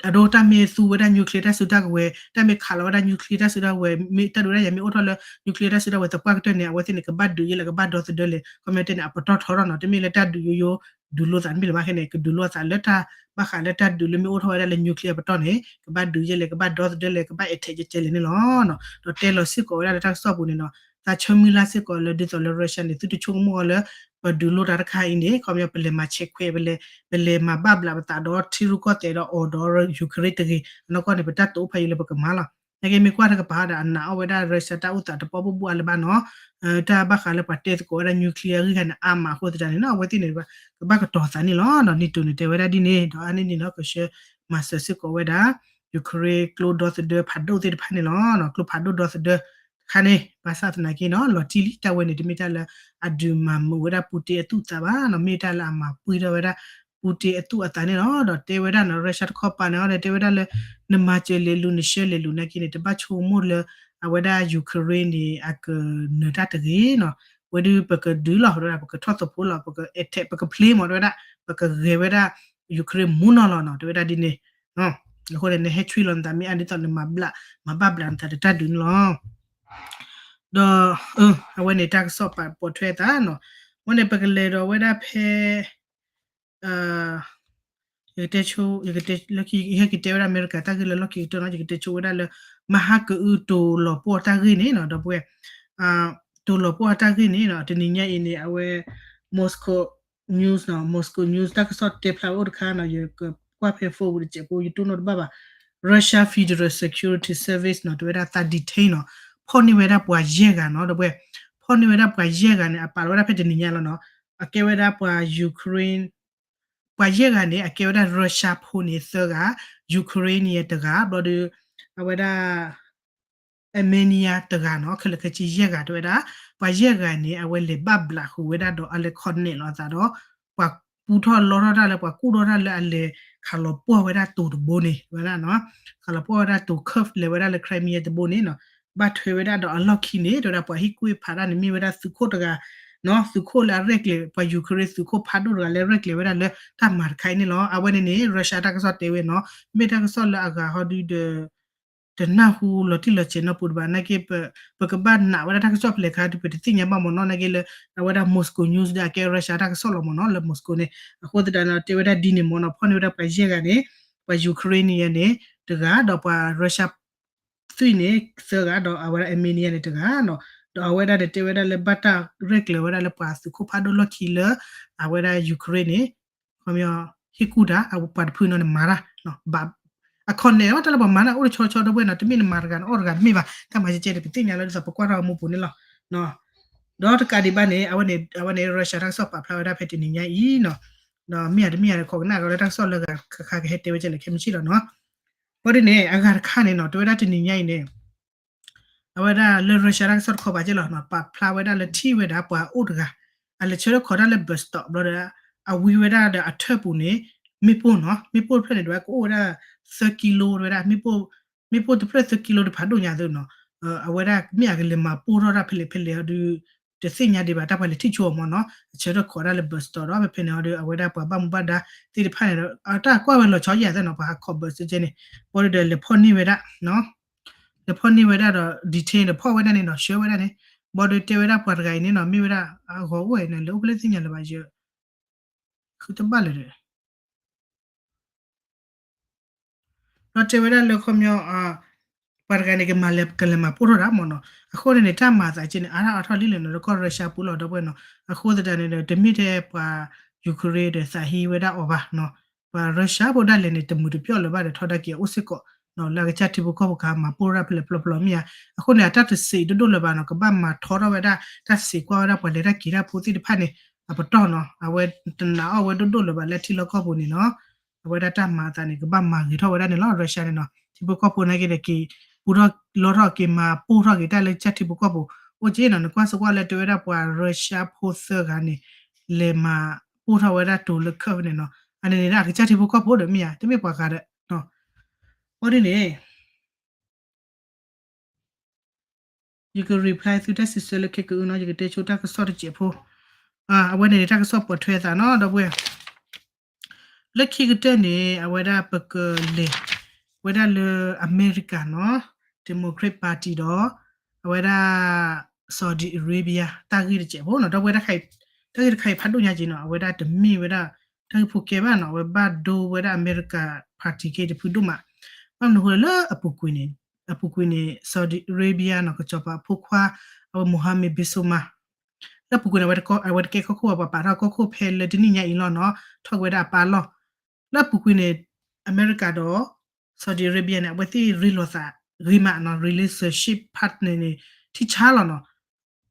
အဒိတၢ်မ့ၢ်သူဝဲဒၣ် nuclear တၢ်စုတၢ်ကဝဲၤ တၢ်မ့ၢ်ခးလီၤဝဲဒၣ် nuclear တၢ်စုတၢ်ကဝဲၤ မ့ၢ်တၢ်ဒုးတၢ်ယၤမ့ၢ်အိၣ်ထီၣ်လၢ nuclear တၢ်စုတၢ်ကဝဲၤသပှၢ်ကတၢၢ်န့ၣ် အဝဲသ့ၣ်န့ၣ် ကဘၣ်ဒုးယဲလဲၣ် ကဘၣ်ဒီသဒၢလဲၣ် ခီပညီတဲန့ၣ် အပတီၢ်ထီထီၣ်နီၤ တမ့ၢ်လၢတၢ်ဒုးယိယိ ဒုးလိသးတမ့ၢ်လၢၤဘၣ်ခဲန့ၣ် ကဒုးလိအသးလၢတၢ်ဘၣ်ဃးလၢတၢ်ဒုးလၢမ့ၢ်အိၣ်ထီၣ်ဝဲဒၣ်လၢ nuclear အပတီၢ်န့ၣ် ကဘၣ်ဒုးယဲလဲၣ် ကဘၣ်ဒီသဒၢလဲၣ် ကဘၣ်အဲးထဲးကဲကဲလဲၣ်န့ၣ်လီၤ. ဒီးတဲလီၤစ့ၢ်ကီးဝဲဒၣ်လၢတၢ်ကစီၣ်ပူၤန့ၣ်နီၤ သးဆၢမုၢ်လၢ်စ့ၢ်ကီးလၢဒ်သိးလၢ Russia န့ၣ် သုတဆိကမိၣ်အီၤလၢ ပဒုးလိတၢ်တခါအံၤန့ၣ် ခီပညီ ပလဲၤမၤဆဲးခွဲး ပလဲၤ ပလဲၤမၤဘၣ်ဘျးပသးဒီးထံရူၢ်ကီၢ်သဲးဒီးအီၤဒီး Ukraine တဂ့ၤ အနီၢ်ကီၢ်န့ၣ် ပတၢ်တိာ်အိၣ်ဖးယံာ်လၢပကမၤလီၤ. နာ်က့မ့ၢ်ကွၢ်တကပၤဒီး အနာ်အီၣ်ဝဲဒၣ် Russia တၢ်အိၣ်သးတပီၢ်ဘိၣ်ဘိၣ်အါလၢၤဘၣ်နီၤ တၢ်ဘၣ်ဃးလၢပှၤတဲသကိးဝဲဒၣ် nuclear အဂ့ၢ်ခါန့ၣ် အါမးအဃိသတးန့ၣ်နီၤ အဝဲသ့ၣ်န့ၣ် ကဘၣ်ကတီၤသးန့ၣ်လီၤ. NATO န့ၣ် တဲဝဲဒၣ်ဒ်န့ၣ် ဒီးအါန့ၢ်န့ၣ်နီၤ ကဆှၢမၤစၢၤစ့ၢ်ကီးဝဲဒၣ် Ukraine ကျိဒီသဒၢဖးဒိၣ်သ့ၣ်တဖၣ်န့ၣ်လီၤ. ကျိဖးဒိၣ်ဒီသဒၢတခါန့ၣ် ဘၣ်ဆၣ်သနာ်က့နီၤ လီၤတံၢ်လံ တၢ်ဝဲန့ၣ် တမ့ၢ်တၢ်လၢအဒုးမၤမုာ်ဝဲဒၣ် Putin အသူၣ်အသးဘၣ်နီၤ မ့ၢ်တၢ်လၢအမၤပှံၢ်ထီၣ်ဝဲဒၣ် Putin အသူၣ်အသးန့ၣ်လီၤ. ဒီးတဲဝဲဒၣ်နီၤ Russia တခီပၤန့ၣ် တဲဝဲဒၣ်လၢ နမၤစၢၤလဲၤလူၤ နဆှၢလဲၤလူၤနာ်က့န့ၣ် တဘၣ်ဆိကမိၣ်လၢ အဝဲဒၣ် Ukraine န့ၣ် အကနၢၤတၢ်တဂ့ၤနီၤ ဝဲဒၣ်ပကဒုးလီၤ တဲဝဲဒၣ် ပကထီၣ်သဖိလီၤ ပကအဲးထဲး ပကဖျ့မး တဲဝဲဒၣ် ပကဂဲၤဝဲဒၣ် Ukraine မူနီၢ်လီၤနီၤ တဲဝဲဒၣ်ဒ်န့ၣ် အဃိန့ၣ် နဟဲဆွံလီၤနသးမ့ၢ်အါဒ်သိးနမၤဘျး မၤဘၣ်ဘျးနသးဒီးတၢ်ဒုးန့ၣ်လီၤ. ဒီး အဝဲန့ၣ်တၢ်ကစီၣ်ပာ်ပိာ်ထွဲအသးနီၤ အဃိန့ၣ် ပကလဲၤဒီးဝဲဒၣ်ဖဲ ယကတဲဆိ ယကတဲ လၢခံ ယဟဲက့ၤတဲဝဲဒၣ်အမဲရကၤတၢ်ဂ့ၢ်လၢလီၢ်ခံကတၢၢ်နီၤ ယကတဲဆိဝဲဒၣ်လၢ မဟါကအုတိၤလီၤပှီၢ်တၢ်ဂ့ၢ်န့ၣ်နီၤ ဒီပုၢ်ဝဲၢ် တိၤလီၤပှီၢ်တၢ်ဂ့ၢ်န့ၣ်နီၤ တနံၤညါအံၤန့ၣ် အဝဲ Moscow News နီၤ Moscow News တၢ်ကစီၣ်တဲဖျါဝဲအိၣ်တခါနီၤ ယကကွၢ်ဖဲ phone ပူၤတစဲးဖိ ယတိၢ်နီၣ်တဘၣ်ဘၣ် Russia Federal Security Service နီၤ တဲဝဲဒၣ်သး detail နီၤ ဖီၣ်န့ၢ်ဝဲဒၣ်ပှၤယဲၢ်ဂၤနီၤ ဒီပုၢ်ဝဲၢ် ဖီၣ်န့ၢ်ဝဲဒၣ်ပှၤယဲၢ်ဂၤန့ၣ် အပာ်လီၤဝဲဒၣ်ဖဲတနံၤညါလီၤနီၤ အကဲဝဲဒၣ်ပှၤ Ukraine ပှၤယဲၢ်ဂၤန့ၣ် အကဲဝဲဒၣ် Russia ဖိန့ၣ်သၢဂၤ Ukraine တဂၤ ဘျီဒီး အဝဲဒၣ် Armenia တဂၤနီၤ ခဲလၢာ်ခဲဆ့ယဲၢ်ဂၤတဲဝဲဒၣ် ပှၤယဲၢ်ဂၤန့ၣ် အဝဲလဲၤဘၣ်ဘျးဃုာ်ဝဲဒၣ်ဒီးအလဲၤခီနဲၣ်လီၤအသးဒီး ပှၤပူထီၣ်လီထီၣ်တၢ်လၢပှၤကူၣ်ထီၣ်တၢ်လၢအလဲၤခးလီၤပှီၢ်ဝဲဒၣ်တိၤတဘိန့ၣ် ဝဲဒၣ်နီၤ ခးလီၤပှီၢ်ဝဲဒၣ်တိၤ Kursk လဲၤဝဲဒၣ်လၢ Crimea တဘိန့ၣ်နီၤ ဘၣ်ထွဲဝဲဒၣ်ဒီးအလီၢ်ခံန့ၣ် တဲဝဲဒၣ်ပှၤဟ့ၣ်ကူၣ်ဟ့ၣ်ဖးတၢ်န့ၣ် မ့ၢ်ဝဲဒၣ်သုးခိၣ်တဂၤ နီၤ သုးခိၣ်လၢအရဲၣ်ကျဲၤ ပှၤ Ukraine သုးခိၣ်ဖးဒိၣ်တဂၤလၢအရဲၣ်ကျဲၤဝဲဒၣ်လၢတၢ်မၤတခါအံၤန့ၣ်လီၤ. အဝဲန့ၣ်န့ၣ် Russia တၢ်ကစီၣ်တဲဝဲနီၤ မ့ၢ်တၢ်ကစီၣ်လၢအဂၤဟီဒုဒီး တနၢ်ဟူလီၤတံၢ်လီၤဆဲးနီတပူၤတဘၣ် နာ်က့ ပကဘၣ်နာ်ဝဲဒၣ်တၢ်ကစီၣ်ဖဲလဲၣ်ခါဒီး ပတသ့ၣ်ညါဘၣ်မ့ၢ်နီၤ နာ်က့လၢ အဝဲဒၣ် Moscow News ဒီးအကဲ Russia တၢ်ကစီၣ်လီၤမ့ၢ်နီၤ လၢ Moscow န့ၣ် အဃိသတးန့ၣ် တဲဝဲဒၣ်ဒ်န့ၣ်မ့ၢ်နီၤ ဖီၣ်န့ၢ်ဝဲဒၣ်ပှၤယဲၢ်ဂၤန့ၣ် ပှၤ Ukrainian န့ၣ် တဂၤ ဒီးပှၤ Russia သွံၣ်န့ၣ် သၢဂၤ ဒီးအဝဲဒၣ် Armenia န့ၣ်တဂၤနီၤ ဒီးအဝဲဒၣ်န့ၣ် တဲဝဲဒၣ်လၢဘၣ်တၢ်ရဲၣ်ကျဲၤဝဲဒၣ်လၢပှၤသုးခိၣ်ဖးဒိၣ်လီၢ်ခံလၢ အဝဲဒၣ် Ukraine န့ၣ် ခီပညီ ဟ့ၣ်ကူၣ်တၢ် အဝဲပှၤတဖုန့ၣ်မၤတၢ် အခီၣ်နဲၣ် တၢ်လၢပှၤမၤန့ၣ် အိၣ်တဆီဆီဒီပုၢ်ဝဲၢ်နီၤ တမ့ၢ်နမၤတဂၤန့ၣ် အီၣ်တဂၤတမ့ၢ်ဘၣ် တၢ်မၤကဲကဲန့ၣ် ပသ့ၣ်ညါလၢဒ်သိးပကွၢ်ထီၣ်အမူပူၤန့ၣ်လီၤ. ဒီးတကးဒံးဘၣ်န့ၣ် အဝဲန့ၣ် အဝဲန့ၣ် Russia တၢ်ကစီၣ်ပာ်ဖျါဝဲဒၣ်ဖဲတနံၤညါအံၤနီၤ ဒီးမ့ၢ်ဧါတမ့ၢ်ဧါန့ၣ် ခိးကနၣ်ကဒီးလၢတၢ်ကစီၣ်လၢဂၤခါခါကဟဲတဲဝဲကဲလဲၣ်ခဲမုၢ်ဆ့ၣ်လီၤနီၤ ဘၣ်ဒ်န့ၣ် အဂၤတခါန့ၣ်နီၤ တဲဝဲဒၣ်တနံၤညါအံၤန့ၣ် အဝဲဒၣ်လၢ Russia တၢ်ကစီၣ်တခီပၤကဲလီၤနီၤ ပာ်ဖျါဝဲဒၣ်လၢထံၣ်ဝဲဒၣ်ပှၤအိၣ်တဂၤ အလဲၤဆၢထၢၣ်ခိးတၢ်လၢ bus stop ဘျီဒီး အဝံဝဲဒၣ်ဒီးအထၢၣ်ပူၤန့ၣ် မ့ၣ်ပိၢ်နီၤ မ့ၣ်ပိၢ်တဖျၢၣ်န့ၣ် ဒဝဲကအိၣ်ဝဲဒၣ် သၢကံလိ တဲဝဲဒၣ် မ့ၣ်ပိၢ်တဖျၢၣ်သၢကံလိတဖးဒိၣ်ညါသ့နီၤ အဝဲဒၣ်မ့ၢ်အကလဲၤမၤပိၢ်ထီၣ်တၢ်ဖဲလဲၣ်ဖဲလဲၣ်အီၤဒုး တသ့ၣ်ညါဒံးဘၣ် တၢ်ပှၤလဲၤထံၣ်ဆိအီၤမ့ၢ်နီၤ အဆၢထၢၣ်ခိးဒၣ်လၢ bus stop ဒီး ဖဲဖဲန့ၣ်အီၤဒီး အဝဲဒၣ်ပှၤဘၣ်မူဘၣ်ဒါသ့ၣ်တဖၣ်န့ၣ်ဒီး အတၢ်ကွၢ်ဝဲလီၤဆီယၤသ့နီၤ ပှၤဟးခိး bus ကဲန့ၣ် ဘၣ်ဒီးလဲၤဖီၣ်န့ၢ်ဝဲဒၣ် လဲၤဖီၣ်န့ၢ်ဝဲဒၣ်ဒီး detain ဒီးဖီၣ်ဝဲဒၣ်န့ၣ်နီၤ ဆှၢဝဲဒၣ်န့ၣ် ဘၣ်ဒီးတဲဝဲဒၣ်ပှၤတဂၤအံၤန့ၣ်နီၤ မ့ၢ်ဝဲဒၣ်အဂီၤအိၣ်ဝဲန့ၣ် လဲၤအိၣ်ဖဲလဲၣ်သ့ၣ်ညါလၢၤဘၣ်ယ ဃုတဘၣ်လၢၤဒီး ဒီးတဲဝဲဒၣ်လၢခီပညီ ပှၤတဂၤန့ၣ် ကမၤလဲၤကလဲၤမၤပိၢ်ထီၣ်တၢ်မ့ၢ်နီၤ အဃိန့ၣ်န့ၣ် တၢ်မၤသးကဲန့ၣ် အါထီၣ်အါထီၣ်လံလၢာ်နီၤ လၢကီၢ် Russia ပူၤလီၤ ဒီပုၢ်ဝဲၢ်နီၤ အဃိသတးန့ၣ်ဒီး တမ့ၢ်ထဲပှၤ Ukraine ဒီးသးဟ့ဝဲဒၣ်အီၤဘၣ်နီၤ ပှၤ Russia ဖိဒၣ်လဲာ်န့ၣ် တမုာ်တပျီၢ်လၢၤဘၣ်ဒီး ထီဒါက့ၤအအိၣ်စ့ၢ်ကီး လၢအကစၢ်ထံဖိကီၢ်ဖိကမၤပိၢ်ထီၣ်ဖဲလဲၣ်ဖျီဖျီမ့ၢ်ဧါ အဃိန့ၣ် အတၢ်တစံးဒိၣ်ဒိၣ်လၢၤဘၣ်နီၤ ကဘၣ်မၤထီထီၣ်ဝဲဒၣ် တၢ်စံးကွၢ်ဝဲဒၣ်ပှၤလဲၤတၢ်က့ၤတၢ်ဖိသ့ၣ်တဖၣ်န့ၣ် အပတီၢ်နီၤ အဝဲတနာ်အီၣ်ဝဲဒိၣ်ဒိၣ်လၢၤဘၣ်လၢထံလီၢ်ကီၢ်ပူၤန့ၣ်နီၤ အဝဲဒၣ်တၢ်မၤအသးန့ၣ် ကဘၣ်မၤဂ့ၤထီၣ်ဝဲဒၣ်န့ၣ်လီၤ. Russia န့ၣ်နီၤ ထံဖိကီၢ်ဖိနာ်က့ဒီး က့ၤပူထီၣ်လီထီၣ် က့ၤမၤပိၢ်ထီၣ်က့ၤတၢ်လၢကစၢ်ထံဖိကီၢ်ဖိ အိၣ်က့နီၤ. နကွၢ်စ့ၢ်ကီးလၢတဲဝဲဒၣ်ပှၤ Russia ဖိသၢဂၤန့ၣ် လဲၤမၤပိၢ်ထီၣ်ဝဲဒၣ်တိၤလၢ Kyiv န့ၣ်နီၤ. အန့ၣ်န့ၣ် အကစၢ်ထံဖိကီၢ်ဖိဒီးမ့ၢ်ဧါ တမ့ၢ်ပှၤဂၤဒီး ဘၣ်ဒ်န့ၣ် ယက reply သုတၢ်စံးဆၢလၢခဲကအုနီၤ ယကတဲဆိတၢ်ကစီၣ်တစဲးဖိ အဝဲန့ၣ်န့ၣ် တၢ်ကစီၣ်ပိာ်ထွဲအသးနီၤ ဒီပုၢ်ဝဲၢ် လၢခံကတၢၢ်န့ၣ် အဝဲဒၣ်ပကလဲၤ ဝဲဒၣ်လၢအမဲရကၤနီၤ Democrat Party ဒီး အဝဲဒၣ် Saudi Arabia တၢ်ဂ့ၢ်တစဲးဖိနီၤ ဒီပုၢ်ဝဲၢ် တၢ်ဂ့ၢ်တခါအံၤဖးဒိၣ်ညါက့နီၤ အဝဲဒၣ်တမ့ၢ်ဝဲဒၣ် တၢ်ဂ့ၢ်ဖိကဲဘၣ်နီၤ အဝဲဘၣ်ဒိဝဲဒၣ်အမဲရကၤ party က့တဖုဒိၣ်မး ဘၣ်မနုၤအဃိလဲၣ်လၢအပူၤကွံာ်န့ၣ် အပူၤကွံာ်န့ၣ် Saudi Arabia နီၤ ကစီၤပၤအဖိခွါ အဝဲ Mohammed bin Salman လၢအပူၤကွံာ်န့ၣ် အဝဲတကဲကီၢ်ခိၣ်ဘၣ် ပှၤပာ်ထီၣ်ကီၢ်ခိၣ်ဖဲလၢတနံၣ်ညါအံၤလီၤနီၤ ထီၣ်က့ၤဝဲဒၣ်အပၢ်လီၢ် လၢအပူၤကွံာ်န့ၣ် အမဲရကၤဒီး Saudi Arabia န့ၣ် အဝဲသ့ၣ်ရ့လိာ်သးဂ့ၤမးနီၤ relationship partner န့ၣ် ထံဆါလီၤနီၤ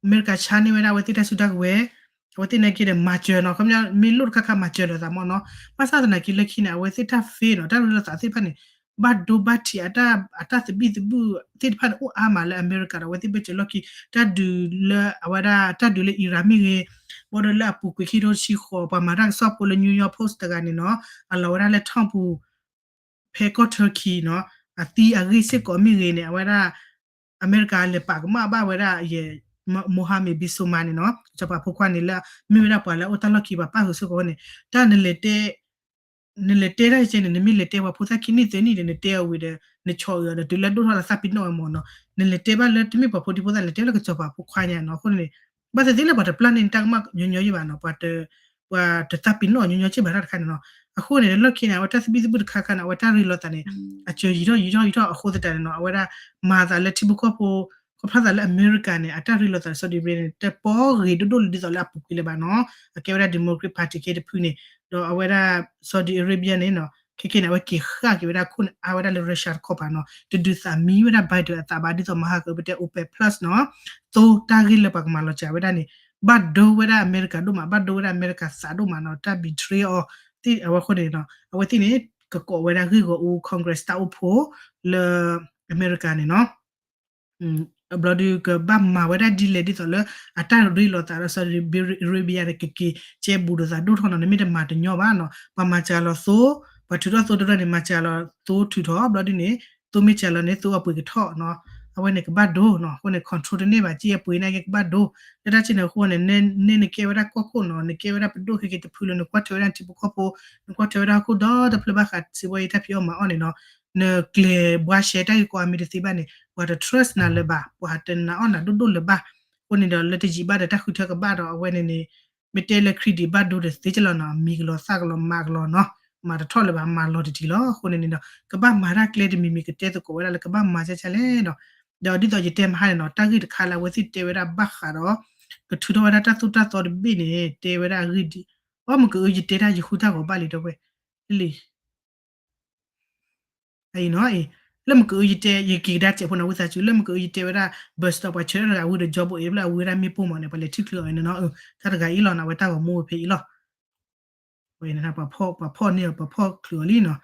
အမဲရကၤဆါန့ၢ်ဝဲဒၣ် အဝဲသ့ၣ်တၢ်စုတၢ်ကဝဲၤ အဝဲသ့ၣ်နာ်က့ဒီး မၤစၢၤနီၤ ခီပညီ မ့ၢ်လိၣ်တခါခါမၤစၢၤလိာ်သးမ့ၢ်နီၤ ဘၣ်ဆၣ်သနာ်က့လၢခံန့ၣ် အဝဲသ့ၣ်တၢ် fail နီၤ တၢ်ရ့လိာ်သးသ့ၣ်တဖၣ်န့ၣ် ဘၣ်ဒိဘၣ်ထံး အတၢ်သဘံၣ်သဘုၣ်သ့ၣ်တဖၣ်န့ၣ် အိၣ်အါမးလၢအမဲရကၤဒီး အဝဲသ့ၣ်ဘၣ်စၢၤလီၢ်ခံ တၢ်ဒုးလၢအဝဲဒၣ် တၢ်ဒုးလၢ Iran မ့ၢ်ဂ့ၤ ဘၣ်ဒီးလၢအပူၤကွံာ်ခံကထိတဆံဃိး ပှၤမၤတၢ်ကစီၣ်ဖိလၢ New York Post တဂၤန့ၣ်နီၤ အလီၤဝဲဒၣ်လၢ Trump ပူၤ ဖဲကီၢ် Turkey နီၤ အသံအဂ့ၢ်စ့ၢ်ကီးမ့ၢ်ဂ့ၤန့ၣ် အဝဲဒၣ် အမဲရကၤလဲၤပာ်ကမၣ်ဘၣ်ဝဲဒၣ် Mohammed bin Salman န့ၣ်နီၤ ကစီၤပၤဖိခွါန့ၣ်လၢ မ့ၢ်ဝဲဒၣ်ပှၤလၢအအိၣ်တၢ်လီၢ်ခံ ပှၤပၣ်ဃုာ်စ့ၢ်ကီးန့ၣ် တၢ်နလဲၤတဲ နလဲၤတဲတၢ်ကဲန့ၣ် နမ့ၢ်လဲၤတဲပှၤဖိသၣ်ခံနံၣ်သၢနံၣ်ဒီး နတဲအဝံၤဒီး နဆီၣ်အၢဒီး တုၤလၢဒိၣ်ထီၣ်လၢသးပ့ၤနီၣ်ဝဲမ့ၢ်နီၤ နလဲၤတဲဘၣ်လၢတမ့ၢ်ပှၤဖိဒံဖိသၣ် လဲၤတဲလၢကစီၤပၤဖိခွါညါနီၤ အဃိန့ၣ် ဘၣ်သ့ၣ်သ့ၣ်လၢပှၤတပျၢ်န့ၢ်တၢ်ကမၣ်ညီညီယံၢ်ဘၣ်နီၤ ပှၤတသးပ့ၤနီၣ်ညီညီစ့ၢ်ဘၣ်တၢ်တခါန့ၣ်နီၤ အဃိန့ၣ် လၢခံန့ၣ် အဝဲတၢ်သဘံၣ်သဘုၣ်တခါခါန့ၣ် အဝဲတၢ်ရ့လိာ်သးန့ၣ် အစၢၤယံာ်ထီၣ်ယံာ်ထီၣ်ယံာ်ထီၣ်အဃိသတးန့ၣ်နီၤ အဝဲဒၣ်မၤသးလၢထံဖိကီၢ်ဖိ ခီဖျိသးလၢအမဲရကၤန့ၣ် အတၢ်ရ့လိာ်သး Saudi Arabia န့ၣ် တပီဂ့ၤဒိၣ်ဒိၣ်လၢဒ်သိးလၢအပူၤကွံာ်လၢၤဘၣ်နီၤ အကဲဝဲဒၣ် Democrat Party က့တဖုန့ၣ် ဒီးအဝဲဒၣ် Saudi Arabia န့ၣ်နီၤ ခဲကနံၣ်န့ၣ် အဝဲက့ၤဃၣ်က့ၤဝဲဒၣ်ခိၣ်န့ၣ် အါဝဲဒၣ်လၢ Russia တခီပၤနီၤ တဒုးသးမံဝဲဒၣ် Biden အသးဘၣ် ဒ်သိးမဟါကပတဲ OPEC Plus နီၤ သိတၢ်ဂ့ၢ်လၢပှၤကမၤလီၤစှၤဝဲဒၣ်န့ၣ် ဘၣ်ဒိဝဲဒၣ်အမဲရကၤဒိၣ်မး ဘၣ်ဒိဝဲဒၣ်အမဲရကၤသးဒိၣ်မးနီၤ တၢ် betray အီၤ သ့ၣ်အဝဲဃိန့ၣ်နီၤ အဝဲသ့ၣ်န့ၣ် ကကိးဝဲဒၣ်ဂ့ၢ်ဂီၢ်အူ Congress တၢ်အိၣ်ဖှိၣ်လၢအမဲရကၤန့ၣ်နီၤ ဘျီဒုးကဘၣ်မၤဝဲဒၣ်ဒ်လဲၣ်ဒ်သိးလၢ အတၢ်ရ့လိာ်သးဒီး Saudi Arabia န့ၣ် ကက့ၤကဲဘူးလိာ်သးဒိၣ်ထီၣ်နီၤ နမ့ၢ်တမၤတညီဘၣ်နီၤ ပှၤမၤစှၤလီၤသိ ပှၤထုးထီၣ်သိတရၢၢ်န့ၣ် မၤစှၤလီၤသိထုးထီၣ် ဘျီဒုးန့ၣ် သိမ့ၢ်စှၤလီၤန့ၣ် သိအပှ့ၤကထီၣ်နီၤ အဝဲန့ၣ်ကဘၣ်ဒိနီၤ အဃိန့ၣ် control တန့ၢ်ဘၣ် က့အပှ့ၤန့ၣ်က့ကဘၣ်ဒိ လၢတၢ်စံးန့ၣ်အဃိန့ၣ် နဲနကဲဝဲဒၣ်ကီၢ်ခိၣ်နီၤ နကဲဝဲဒၣ်ပဒိၣ်ခဲက့ၤတဖုလၢ နကွၢ်ထွဲဝဲဒၣ်ထံဖိကီၢ်ဖိ နကွၢ်ထွဲဝဲဒၣ်ဟီၣ်ခိၣ်ဒီတဖျၢၣ်ဘၣ်ဃးစံးဝဲအံၤတၢ်ဖံးအီၣ်မၤအီၣ်န့ၣ်နီၤ နကျဲၤဘှါရှဲတၢ်ဂ့ၢ်ကီအမံၤတသ့ဘၣ်န့ၣ် ပှၤတ trust နၤလၢၤဘၣ် ပှၤတနာ်အီၣ်နၤဒိၣ်ဒိၣ်လၢၤဘၣ် အဃိန့ၣ်ဒီးလၢတယံာ်ဘၣ်ဒီးတၢ်ဃုထၢကဘၣ်ဒီး အဝဲန့ၣ်န့ၣ် မ့ၢ်တဲလၢ credit ဘၣ်ဒိတသ့ကလီၤနီၤ မံၤကလီၤသၣ်ကလီၤမၤကလီၤနီၤ မၤတထီၣ်လၢၤဘၣ် မၤလီၤတထံၣ်လီၤ အဃိန့ၣ်န့ၣ်ဒီး ကဘၣ်မၤတၢ်ကျဲတမံၤမံၤ ကတဲသကိးဝဲဒၣ်လၢကဘၣ်မၤကၢ်ကၢ်လဲၣ်နီၤ ဒီးဒ်သိးယတဲမဟါန့ၣ်နီၤ တၢ်ဂ့ၢ်တခါလၢအဝဲသ့ၣ်တဲဝဲဒၣ်ဘၣ်ဃးဒီး ကထုးထီၣ်ဝဲဒၣ်တၢ်သိၣ်တၢ်သီတဘ့ၣ်န့ၣ် တဲဝဲဒၣ်အဂ့ၢ်ဒ်အံၤ အီၣ်မ့ၢ်ကအု ယတဲတၢ်ယဃုတၢ်ဂီၤဘၣ်လံဒီပုၢ်ဝဲၢ် လံ အံၤနီၤအံၤ လၢမ့ၢ်ကအု ယတဲ ယက့ၤကဒါစဲးဖိနီၤ ဝံသးစူၤ လၢမ့ၢ်ကအု ယတဲဝဲဒၣ် bus stop ပှၤဆၢထၢၣ်တဂၤဝံၤဒီး ကၠီဘိအ့ၣ် ဖျၢၣ်အဝံၤဝဲဒၣ်မ့ၣ်ပိၢ်မးန့ၣ် ပှၤလဲၤထံၣ်ချုးအီၤန့ၣ်နီၤ တၢ်တဂၤအံၤလီၤနီၤ အဝဲတၢ်ဂီၤမူဝဲဖဲအံၤလီၤ ဝဲန့ၣ် ပှၤဖီၣ်န့ၢ်အီၤ ပှၤဖီၣ်ချုးအီၤလံနီၤ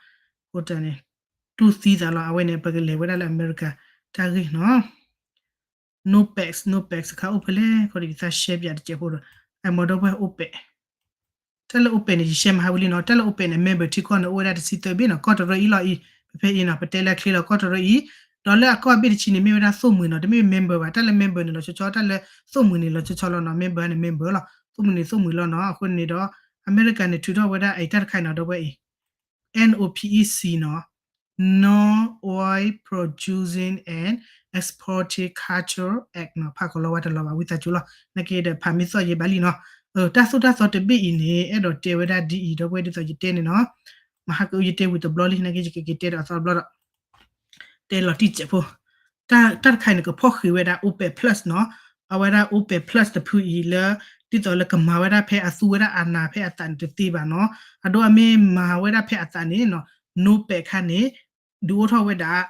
အဃိတၢ်န့ၣ် တူၢ်သံသးလီၤ အဝဲန့ၣ် ပကလဲၤဝဲဒၣ်လၢအမဲရကၤ တၢ်ဂ့ၢ်နီၤ NOPEC NOPEC စခါအိၣ်ဖဲလဲၣ် ခီဒီးယသးရှဲပၠးတစဲးဖိဒီး အမ့ၢ်ဒီပုၢ်ဝဲၢ် OPEC တၢ်လၢ OPEC န့ၣ် ယရှဲမဟါဝံၤလံနီၤ တၢ်လၢ OPEC န့ၣ် member ထံကီၢ်န့ၣ် အိၣ်ဝဲဒၣ်တဆံသၢဘ့ၣ်နီၤ ကီၢ်တရၢအံၤလီၤအံၤ ဖဲဖဲအံၤနီၤ ပတဲလၢအချ့လီၤ ကီၢ်တရၢအံၤ ဒီးလၢအကီၢ်ဘ့ၣ်တဆံန့ၣ် မ့ၢ်ဝဲဒၣ်သိၣ်မှံၤနီၤ တမ့ၢ် member ဘၣ် တၢ်လၢ member န့ၣ် လီၤဆီဆီ တၢ်လၢသိၣ်မှံၤန့ၣ် လီၤဆီဆီလီၤနီၤ member န့ၣ် member လီၤ သိၣ်မှံၤန့ၣ် သိၣ်မှံၤလီၤနီၤ အဃိန့ၣ်ဒီး အမဲရကၤန့ၣ် ထုးထီၣ်ဝဲဒၣ်အတၢ်တခါအံၤနီၤ ဒီပုၢ်ဝဲၢ်အံၤ NOPEC နီၤ Non-Oil Producing and Exporting Countries Act နီၤ ဖးကီၤလီၤဝဲတလီၤဘၣ် ဝံသးစူၤလီၤ နာ်က့ဒီးဖးမ့ၢ်သီၣ်ယဲဘၣ်လံနီၤ တၢ်သိၣ်တၢ်သီတဘ့ၣ်အံၤန့ၣ် အဲၣ်ဒိးတဲဝဲဒၣ်ဒ်အံၤ ဒီပုၢ်ဝဲၢ်ဒ်သိးယတဲန့ၣ်နီၤ မဟါကအု ယတဲဝံၤတဘျီလံ နာ်က့ယကက့ၤတဲဒီးအသီတဘျီဒီး တဲလီၤတံၢ်စဲးဖိ တၢ်တခါအံၤန့ၣ် ကဖီၣ်ဃံးဝဲဒၣ် OPEC Plus နီၤ အဝဲဒၣ် OPEC Plus တဖုအံၤလၢ ဒ်သိးလၢကမၤဝဲဒၣ်ဖဲအသူဝဲဒၣ်အနၢ်ဖဲအသးန့ၣ်တသ့ဘၣ်နီၤ အဒိအမ့ၢ်မၤဝဲဒၣ်ဖဲအသးန့ၣ်နီၤ NOPEC ခါန့ၣ် ဒုးအိၣ်ထီၣ်ဝဲဒၣ်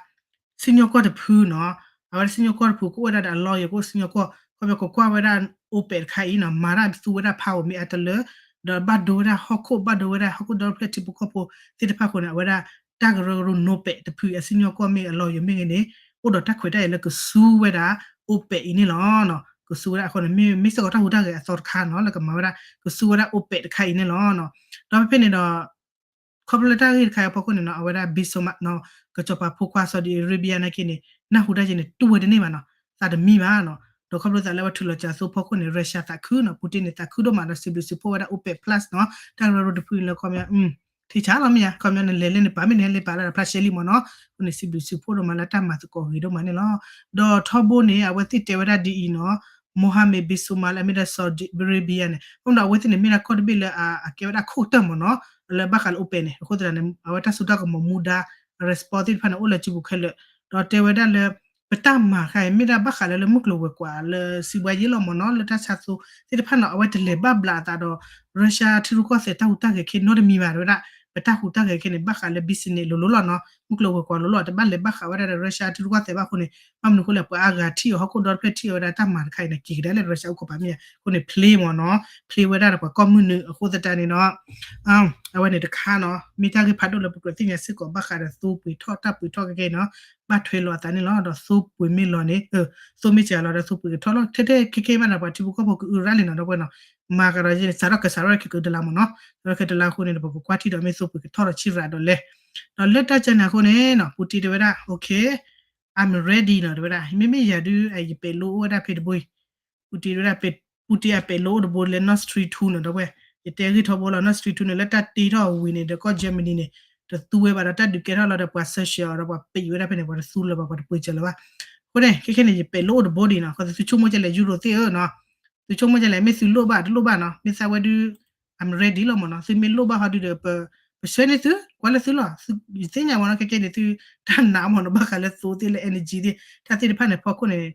စံၣ်ညီၣ်ကွီၢ်တဖုနီၤ အဝဲဒၣ်စံၣ်ညီၣ်ကွီၢ်တဖု ကအိၣ်ဝဲဒၣ်ဒီးအလီၢ်ယဲၢ် ကအိၣ်စံၣ်ညီၣ်ကွီၢ် ခီဖျိကကွၢ်ဝဲဒၣ် OPEC တခါအံၤနီၤ မၤတၢ်သူဝဲဒၣ်ဖးဧိၤမ့ၢ်အတလၢ ဒီးဘၣ်ဒိဝဲဒၣ်ဟီၣ်ခိၣ် ဘၣ်ဒိဝဲဒၣ်ဟီၣ်ခိၣ်ဒီဖျၢၣ်ထံဖိကီၢ်ဖိသ့ၣ်တဖၣ်အဃိန့ၣ် အဝဲဒၣ်တၢ်ကရၢကရိ NOPAD တဖုအံၤ အစံၣ်ညီၣ်ကွီၢ်မ့ၢ်အလီၢ်ယိၤမ့ၢ်ဂ့ၤန့ၣ် အိၣ်ဒီးတၢ်ခွဲးတၢ်ယာ်လၢကသူဝဲဒၣ် OPEC အံၤန့ၣ်လီၤ. ကသူဝဲဒၣ်အဃိန့ၣ် မ့ၢ်စ့ၢ်ကီးတၢ်ဟူးတၢ်ဂဲၤအသီတခါနီၤ လၢကမၤဝဲဒၣ် ကသူဝဲဒၣ် OPEC တခါအံၤန့ၣ်လီၤ. ဒီးဖဲဖဲန့ၣ်ဒီး ခီဖျိလၢတၢ်ဂ့ၢ်တခါအံၤအဖီခိၣ်န့ၣ်နီၤ အဝဲဒၣ် Bin Salman နီၤ ကစီၤပၤဖိခွါ Saudi Arabia နာ်က့န့ၣ် နၢ်ဟူတၢ်က့ၤန့ၣ် တူၢ်ဝဲတန့ၢ်ဘၣ်နီၤ သးတမံဘၣ်နီၤ. ဒီးခီဖျိသးလၢအဝဲထုးလီၤစှၤအသိအဖီခိၣ်န့ၣ် Russia သးခုနီၤ Putin န့ၣ် သးခုဒိၣ်မးဒီးစံးဘျုးစံးဖှိၣ်ဝဲဒၣ် OPEC Plus နီၤ တၢ်ကရၢကရိတဖုန့ၣ်လၢခီပညီ ထံဆါလီၤမ့ၢ်ဧါ ခီပညီနလဲၤလၢနပာ်မ့ၢ်နဟဲလၢပာ်လၢဒီးဖျါရှဲလံမ့ၢ်နီၤ အဃိန့ၣ် စံးဘျုးစံးဖှိၣ်ဒိၣ်မးလၢတၢ်မၤသကိးဂ့ၤဒိၣ်မးန့ၣ်လီၤ. ဒီးထီဘိန့ၣ် အဝဲသ့ၣ်တဲဝဲဒၣ်ဒ်အံၤနီၤ Mohammed bin Salman လၢအမ့ၢ်ဒၣ် Saudi Arabia န့ၣ် အဃိဒီးအဝဲသ့ၣ်န့ၣ်မ့ၢ်ဒၣ်ကီၢ်တဘ့ၣ်လၢအကဲဝဲဒၣ်ခိၣ်တၢၢ်မ့ၢ်နီၤ လၢဘၣ်ဃးလၢ OPEC န့ၣ် အဃိသတးန့ၣ် အဝဲတၢ်စိတၢ်ကမီၤမူဒါ response သ့ၣ်တဖၣ်န့ၣ် အိၣ်လၢစုပူၤခဲလၢာ် ဒီးတဲဝဲဒၣ်လၢ ပတၢ်မၤခါအံၤ မ့ၢ်ဒၣ်ဘၣ်ဃးလၢလၢမုၢ်ကျိၤဝဲၤကွာ်လၢစံးဘှါယ့လီၤမ့ၢ်နီၤ လၢတၢ်ဆါသိသ့ၣ်တဖၣ်နီၤ အဝဲတလဲၤဘၣ်ဘျးအသးဒီး Russia ထံရူၢ်ကီၢ်သဲးတၢ်ဟူးတၢ်ဂဲၤခဲနီတမံၤဘၣ် တဲဝဲဒၣ် ပတၢ်ဟူးတၢ်ဂဲၤခဲန့ၣ် ဘၣ်ဃးလၢ business လိၤလိၤလီၤနီၤ မုၢ်ကျိၤဝဲၤကွာ်လိၤလီၤ တဘၣ်လဲၤဘၣ်ဃးဝဲဒၣ်ဒီး Russia ထံရူၢ်ကီၢ်သဲးဘၣ်အဃိန့ၣ် ဘၣ်မနုၤအဃိလဲၣ် ပှၤအါဂၤထံၣ်အီၤဟီၣ်ခိၣ်ဒီတဖျၢၣ်ထံၣ်အီၤဝဲဒၣ်တၢ်မၤတခါအံၤန့ၣ် က့ၤကဒါလၢ Russia အိၣ်ခိးပာ်မ့ၢ်ဧါ အဃိန့ၣ် ဖျ့မ့ၢ်နီၤ ဖျ့ဝဲဒၣ်ဒီးပှၤကီၢ်မုၢ်နုာ်အဃိသတးန့ၣ်နီၤ အဝဲန့ၣ်တခါနီၤ မ့ၢ်တၢ်ဂ့ၢ်ဖးဒိၣ်လၢပကြၢးသ့ၣ်ညါစ့ၢ်ကီးဘၣ်ဃးဒီးသိပှ့ၤထီၣ်တၢ်ပှ့ၤထီၣ်ခဲခဲနီၤ ဘၣ်ထွဲလီၤအသးန့ၣ်လီၤ ဒီးသိပှ့ၤမ့ၢ်လီၤန့ၣ် သိမ့ၢ်စှၤလီၤဒီးသိပှ့ၤကထီၣ်လီၤ ထဲထဲခဲခဲဘၣ်ဒီးပှၤထံဖိကီၢ်ဖိကအုရၣ်လံနီၤ ဒီပုၢ်ဝဲၢ်နီၤ မၤကဒီးယဲန့ၣ် စးထီၣ်ကစးထီၣ်ခဲကတလါမ့ၢ်နီၤ စးထီၣ်ခဲတလါအဃိန့ၣ်ဒီး ပကကွၢ်ထံၣ်ဒီးမ့ၢ်သိပှ့ၤကထီၣ်ဒီးဆံးရးဒီးလဲၣ် ဒီးလၢတၢ်ကန့ၣ်အဃိန့ၣ်နီၤ Putin တဲဝဲဒၣ် okay I'm ready နီၤ တဲဝဲဒၣ် မ့မ့ၢ်ယၤဒုး ယပဲာ်လိအိၣ်ဝဲဒၣ်ဖဲတဘိအံၤ Putin တဲဝဲဒၣ် Putin အပဲာ်လိအိၣ်တဘိလၢ Nord Stream two နီၤ ဒီပုၢ်ဝဲၢ် ယတဲဂ့ၢ်ထီဘိလီၤ Nord Stream two န့ၣ် လၢတၢ်တ့ထီၣ်အဝံၤန့ၣ်ဒီးကီၢ် Germany န့ၣ် တသူဝဲဘၣ်ဒီး တၢ်ဒုးကဲထီၣ်လီၤဒီးပှၤ sanction အီၤဒီးပှၤပံးဝဲဒၣ်ဖဲန့ၣ် ပှၤတသူလၢၤဘၣ် ပှၤတပှ့ၤစၢၤလၢၤဘၣ် အဃိန့ၣ် ခဲခဲန့ၣ် ယပဲာ်လိအိၣ်တဘိဒံးနီၤ အဃိသုဆိကမိၣ်ကဲလဲၣ် ယူရိၤသ့ၣ်ဧၢနီၤ သုဆိကမိၣ်ကဲလဲၣ် မ့ၢ်သုလိၣ်ဘၣ်တလိၣ်ဘၣ်နီၤ မ့ၢ်သးဝဲဒုး I'm ready လီၤမ့ၢ်နီၤ သုမ့ၢ်လိၣ်ဘၣ်ဟီဒုးဒီး ပဆှၢန့ၢ်သု ကွၢ်လၢသုလီၤ ယသ့ၣ်ညါမ့ၢ်နီၤ ခဲခဲန့ၣ် သုတၢ်နာ်မ့ၢ်နီၤ ဘၣ်ဃးလၢသိသ့ၣ်လၢ energy သ့ၣ် တၢ်သ့ၣ်တဖၣ်န့ၣ် ဖီခိၣ်န့ၣ်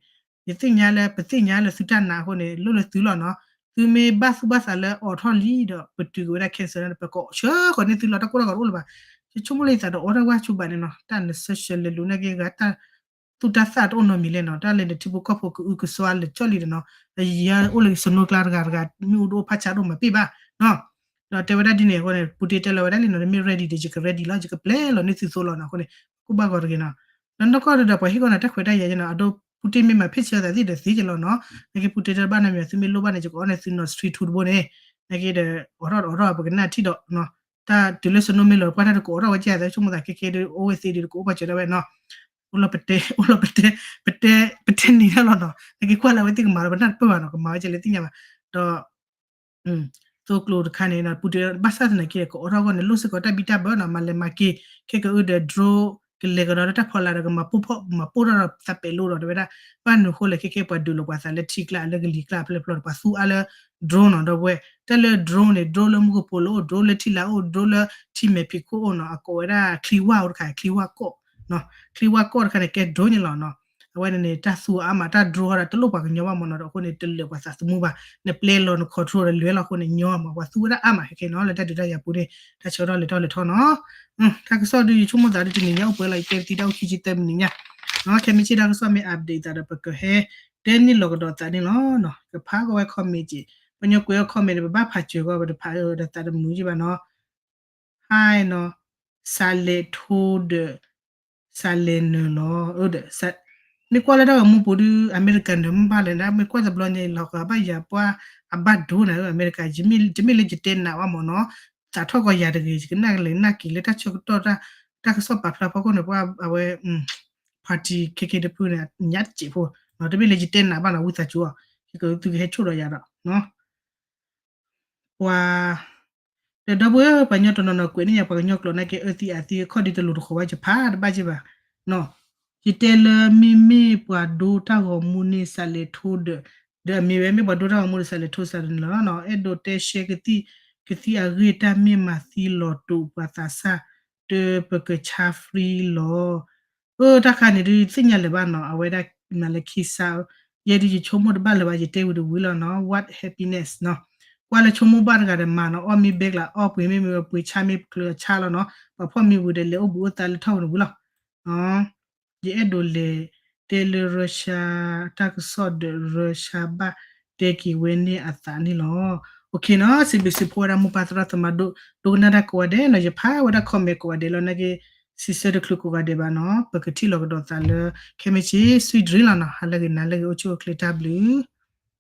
ယသ့ၣ်ညါလၢ ပသ့ၣ်ညါလၢသုတၢ်နာ်အဃိန့ၣ် လိၣ်လၢသုလီၤနီၤ သုမ့ၢ်ဘၣ်သူၣ်ဘၣ်သးလၢအိးထီၣ်လံဒီး ပတုာ်က့ၤဝဲဒၣ် cancer န့ၣ် ပကဆှၢဃီၤန့ၢ်သုလီၤ တၢ်ကိၢ်တၢ်ဂီၤတအိၣ်လၢၤဘၣ် ယဆိကမိၣ်လၢယသးဒီးအိးထီၣ်ဝဲဆူဘၣ်န့ၣ်နီၤ တၢ်န sanction လဲၤလူၤနာ်က့ဂၤတၢ် သူၣ်တၢ်သၣ်တအိၣ်နီတမံၤလဲၣ်နီၤ တၢ်လဲၤနထံဖိကီၢ်ဖိကအုကစွါလဲၤကၠီၣ်လံဒီးနီၤ ယၤအိၣ်လၢယစနိကျါတဂၤတဂၤ မ့ၣ်အူတအိၣ်ဖးဆါတအိၣ်မၤပ့ၢ်ဘၣ် ဒီးတဲဝဲဒၣ်ဒ်န့ၣ်အဃိန့ၣ် Putin တဲလီၤဝဲဒၣ်လံနီၤ နမ့ၢ် ready ဒီး ယက ready လီၤ ယကပျဲလီၤန့ၢ်သုသိလီၤနီၤ အဃိန့ၣ် ကိၢ်ဘၣ်ဂီၤတဂ့ၤနီၤ ဒီးနီၢ်ကီၢ်ဒီးပှၤဟ့ၣ်ကီၢ်န့ၣ် တၢ်ခွဲးတၢ်ယာ်နီၤ အဒိ Putin မ့ၢ်မၤဖ့ၣ်ဆၢသးသ့ၣ်ဒီးသ့ကလီၤနီၤ နာ်က့ Putin တဲဘၣ်နီတမံၤ သုမ့ၢ်လိၣ်ဘၣ်န့ၣ် ယကအိးထီၣ်န့ၢ်သုနီၤ Nord Stream two တဘိန့ၣ် နာ်က့ဒီး အိးထီၣ်အိးထီၣ်ပကနၣ်ထံၣ်ဒီး တၢ်တုၤလၢစနိမ့ၢ်လီၤ ပှၤတၢ်တကအိးထီၣ်ဝဲကဲသး ဆိကမိၣ်သးခဲခဲဒုး အိၣ်ဝဲသ့ဒုး တကအိၣ်ပှၤစၢၤဒၣ်ဝဲနီၤ အိၣ်လီၤပတဲ အိၣ်လီၤပတဲ ပတဲ ပတဲနံၤဒၣ်လီၤနီၤ နာ်က့ကွၢ်လၢအဝဲသ့ၣ်ကမၤလီၤ ပနၢ်တပၢၢ်ဘၣ်နီၤ ကမၤဝဲကဲလဲၣ်သ့ၣ်ညါဘၣ် ဒီး သိကျိၤတခါန့ၣ်နီၤ ပူၤတ့ၢ်ဘၣ်ဆၣ်သနာ်က့ ကအိးထီၣ်အဂီၢ်န့ၣ် လိၣ်စ့ၢ်ကီးတၢ်ဘံၣ်တၢ်ဘၢနီၤ မၤလဲၤမၤက့ၤ ခဲကအုဒီး drone ကလဲၤကဒီးလၢတၢ်ဖီလာ်ဒီး ကမၤပိၢ်ဖီၣ် မၤပိၢ်ထီၣ်ဒီးသးပဲာ်လိဒီး တဲဝဲဒၣ် ဘၣ်နုၤဃိလဲၣ် ခဲခဲပှၤဒုးလိာ်ပှၤသးလၢထံကျါ လၢကလံၤကျါ ဖဲလဲၣ်ဖျီဒီး ပှၤသူအါလၢ drone နီၤ ဒီပုၢ်ဝဲၢ် တၢ်လၢ drone န့ၣ် drone လၢမူကပိာ်လိၤ drone လၢထံလၢ်အိၣ် drone လၢထံမဲာ်ဖံးခိၣ်အိၣ်နီၤ အကိးဝဲဒၣ်ချံဝါအိၣ်တခါ ချံဝါကီၢ် ချံဝါကီၢ်တခါန့ၣ် ကဲ drone န့ၣ်လီၤနီၤ အဝဲန့ၣ်န့ၣ် တၢ်သူအါမး တၢ် drone ဒီးတလိၣ်ပှၤကညီဘၣ်မ့ၢ်နီၤ ဒီးအဃိန့ၣ် တလၢာ်ပှၤသးသမူဘၣ် နပျဲလီၤန control ဒီးလွဲလီၤအဃိန့ၣ် ညီမး ပှၤသူဝဲဒၣ်အါမး ခဲခဲနီၤ လၢတၢ်ဒုးတၢ်ယၤပူၤန့ၣ် တၢ်ဆၢထီၣ်လဲၤထီၣ်လဲၤထီနီၤ တၢ်ကစီၣ်ဒုး ယဆိကမိၣ်သးဒုး တနံၤညါအိၣ်ပှဲၤလီၤ ယတဲပသံတၢ်အိၣ်ခံဆံသၢမံးနံးညါ ခဲမုၢ်ဆ့ၣ်တၢ်ကစီၣ်မ့ၢ် update သးဒီး ပကဟဲတဲန့ၢ်လီၤကဒီးသးန့ၣ်လီၤ. ကဖးကီးဝဲ comment က့ၤ ပညီကွဲးအီၤ comment န့ၣ် ပဘၣ်ဖးစၢၤကီး ပတဖးဒီးသးတမုာ်က့ၤဘၣ်နီၤ ဟါနီၤ စးလဲၤထိဒီး စးလဲၤနုာ်လီၤ မ့ၢ်ကွၢ်လၢတၢ်ဂီၤမူပူၤဒုး အမဲရကၤနုာ်မ့ၢ်ဘၣ်လဲၣ် မ့ၢ်ကွၢ်တဘျီန့ၣ် လီၤဂာ်ဘၣ်ယၤပှၤအဘၣ်ဒိနၤ အမဲရကၤ တမ့ၢ်လၢယတဲနးဘၣ်မ့ၢ်နီၤ သးထီၣ်ကီးယၤတဂ့ၤ ယကနၣ်ကလဲၤနၣ်က့ၤလၢတၢ်ဆၢကတီၢ် တၢ်ကစီၣ်ပာ်ဖျါဖီခိၣ်န့ၣ် ပှၤအဝဲ party ခဲခဲတဖုန့ၣ် ညါတစဲးဖိ တမ့ၢ်လၢယတဲနးဘၣ်နီၤ ဝံသးစူၤအီၤ ယကသုကဟဲဆိၣ်ဒီးယၤဒီး ပှၤ ဒီးဒီပုၢ်ဝဲၢ် ပှၤကညီတနီၤနီၤကွဲးန့ၢ်ယၤ ပှၤကညီကျိာ်နာ်က့ အၢသံအသံ အခီၣ်ဒ်တလိၤတဃီၤဘၣ် ယဖးတဘၣ်က့ၤဘၣ် ယတဲလၢမ့မ့ၢ်ပှၤဒိတၢ်ဂီၤမူန့ၣ် စးလဲၤထိဒီး ဒီးအမ့ၢ်ဝဲမ့ၢ်ပှၤဒိတၢ်ဂီၤမူဒီး စးလဲၤထိစးလဲၤနုာ်လီၤနီၤ အဲၣ်ဒိးတဲရှဲကသံၣ် ကသံၣ်အဂ့ၢ် တၢ်မ့ၢ်မၤသံလီၤတိာ်ပှၤသးစၢ် တပကဆါ free လီၤ အၢ တၢ်ခါန့ၣ်ဒုး သ့ၣ်ညါလၢၤဘၣ်နီၤ အဝဲဒၣ်မၤလၢခံစါ ယဲဒုးယဆိကမိၣ်တဘၣ်လၢၤဘၣ် ယတဲဝံၤတဝံၤလီၤနီၤ what happiness နီၤ ကွၢ်လၢဆိကမိၣ်ဘၣ်တဂၤဒီးမၤနီၤ အီၣ်မ့ၢ်ဘဲကျးအီၣ် ပှ့ၤမ့ၢ်မ့ၢ်ပှ့ၤ ဆါမ့ၢ်ချုးဆါလီၤနီၤ ပှၤဖီၣ်မ့ၢ်ဝံၤဒီးလဲၤအိၣ်ဘှံးအိၣ်သါလၢထီၣ်ဝဲန့ၣ်ဝံၤလီၤ ယအဲၣ်ဒိးလဲၤတဲလၢ Russia တၢ်ကစီၣ်ဒီး Russia ဘၣ်တဲက့ၤဝဲန့ၢ်အသးန့ၣ်လီၤ. OKနီၤ, စံးဘျုးစံးဖှိၣ်ဝဲဒၣ်မိၢ်ပၢ်သရၣ်သမါဒိၣ် ဒိကနၣ်တၢ်ကိးဂၤဒဲးနီၤ, ယဖးဝဲဒၣ် comment ကိးဂၤဒဲးလီၤ, နာ်က့ စံးဆၢတချုးကိးဂၤဒဲးဘၣ်နီၤ, ပကထံၣ်လိာ်ကဒီးသးလၢ ခဲမ့ၢ်ဆ့ sweet dream လီၤနီၤ, ဟါလၢဂ့ၤ နၤလၢဂ့ၤ အိၣ်ဆူၣ်အိၣ်ချ့ တၢ်ဘျုး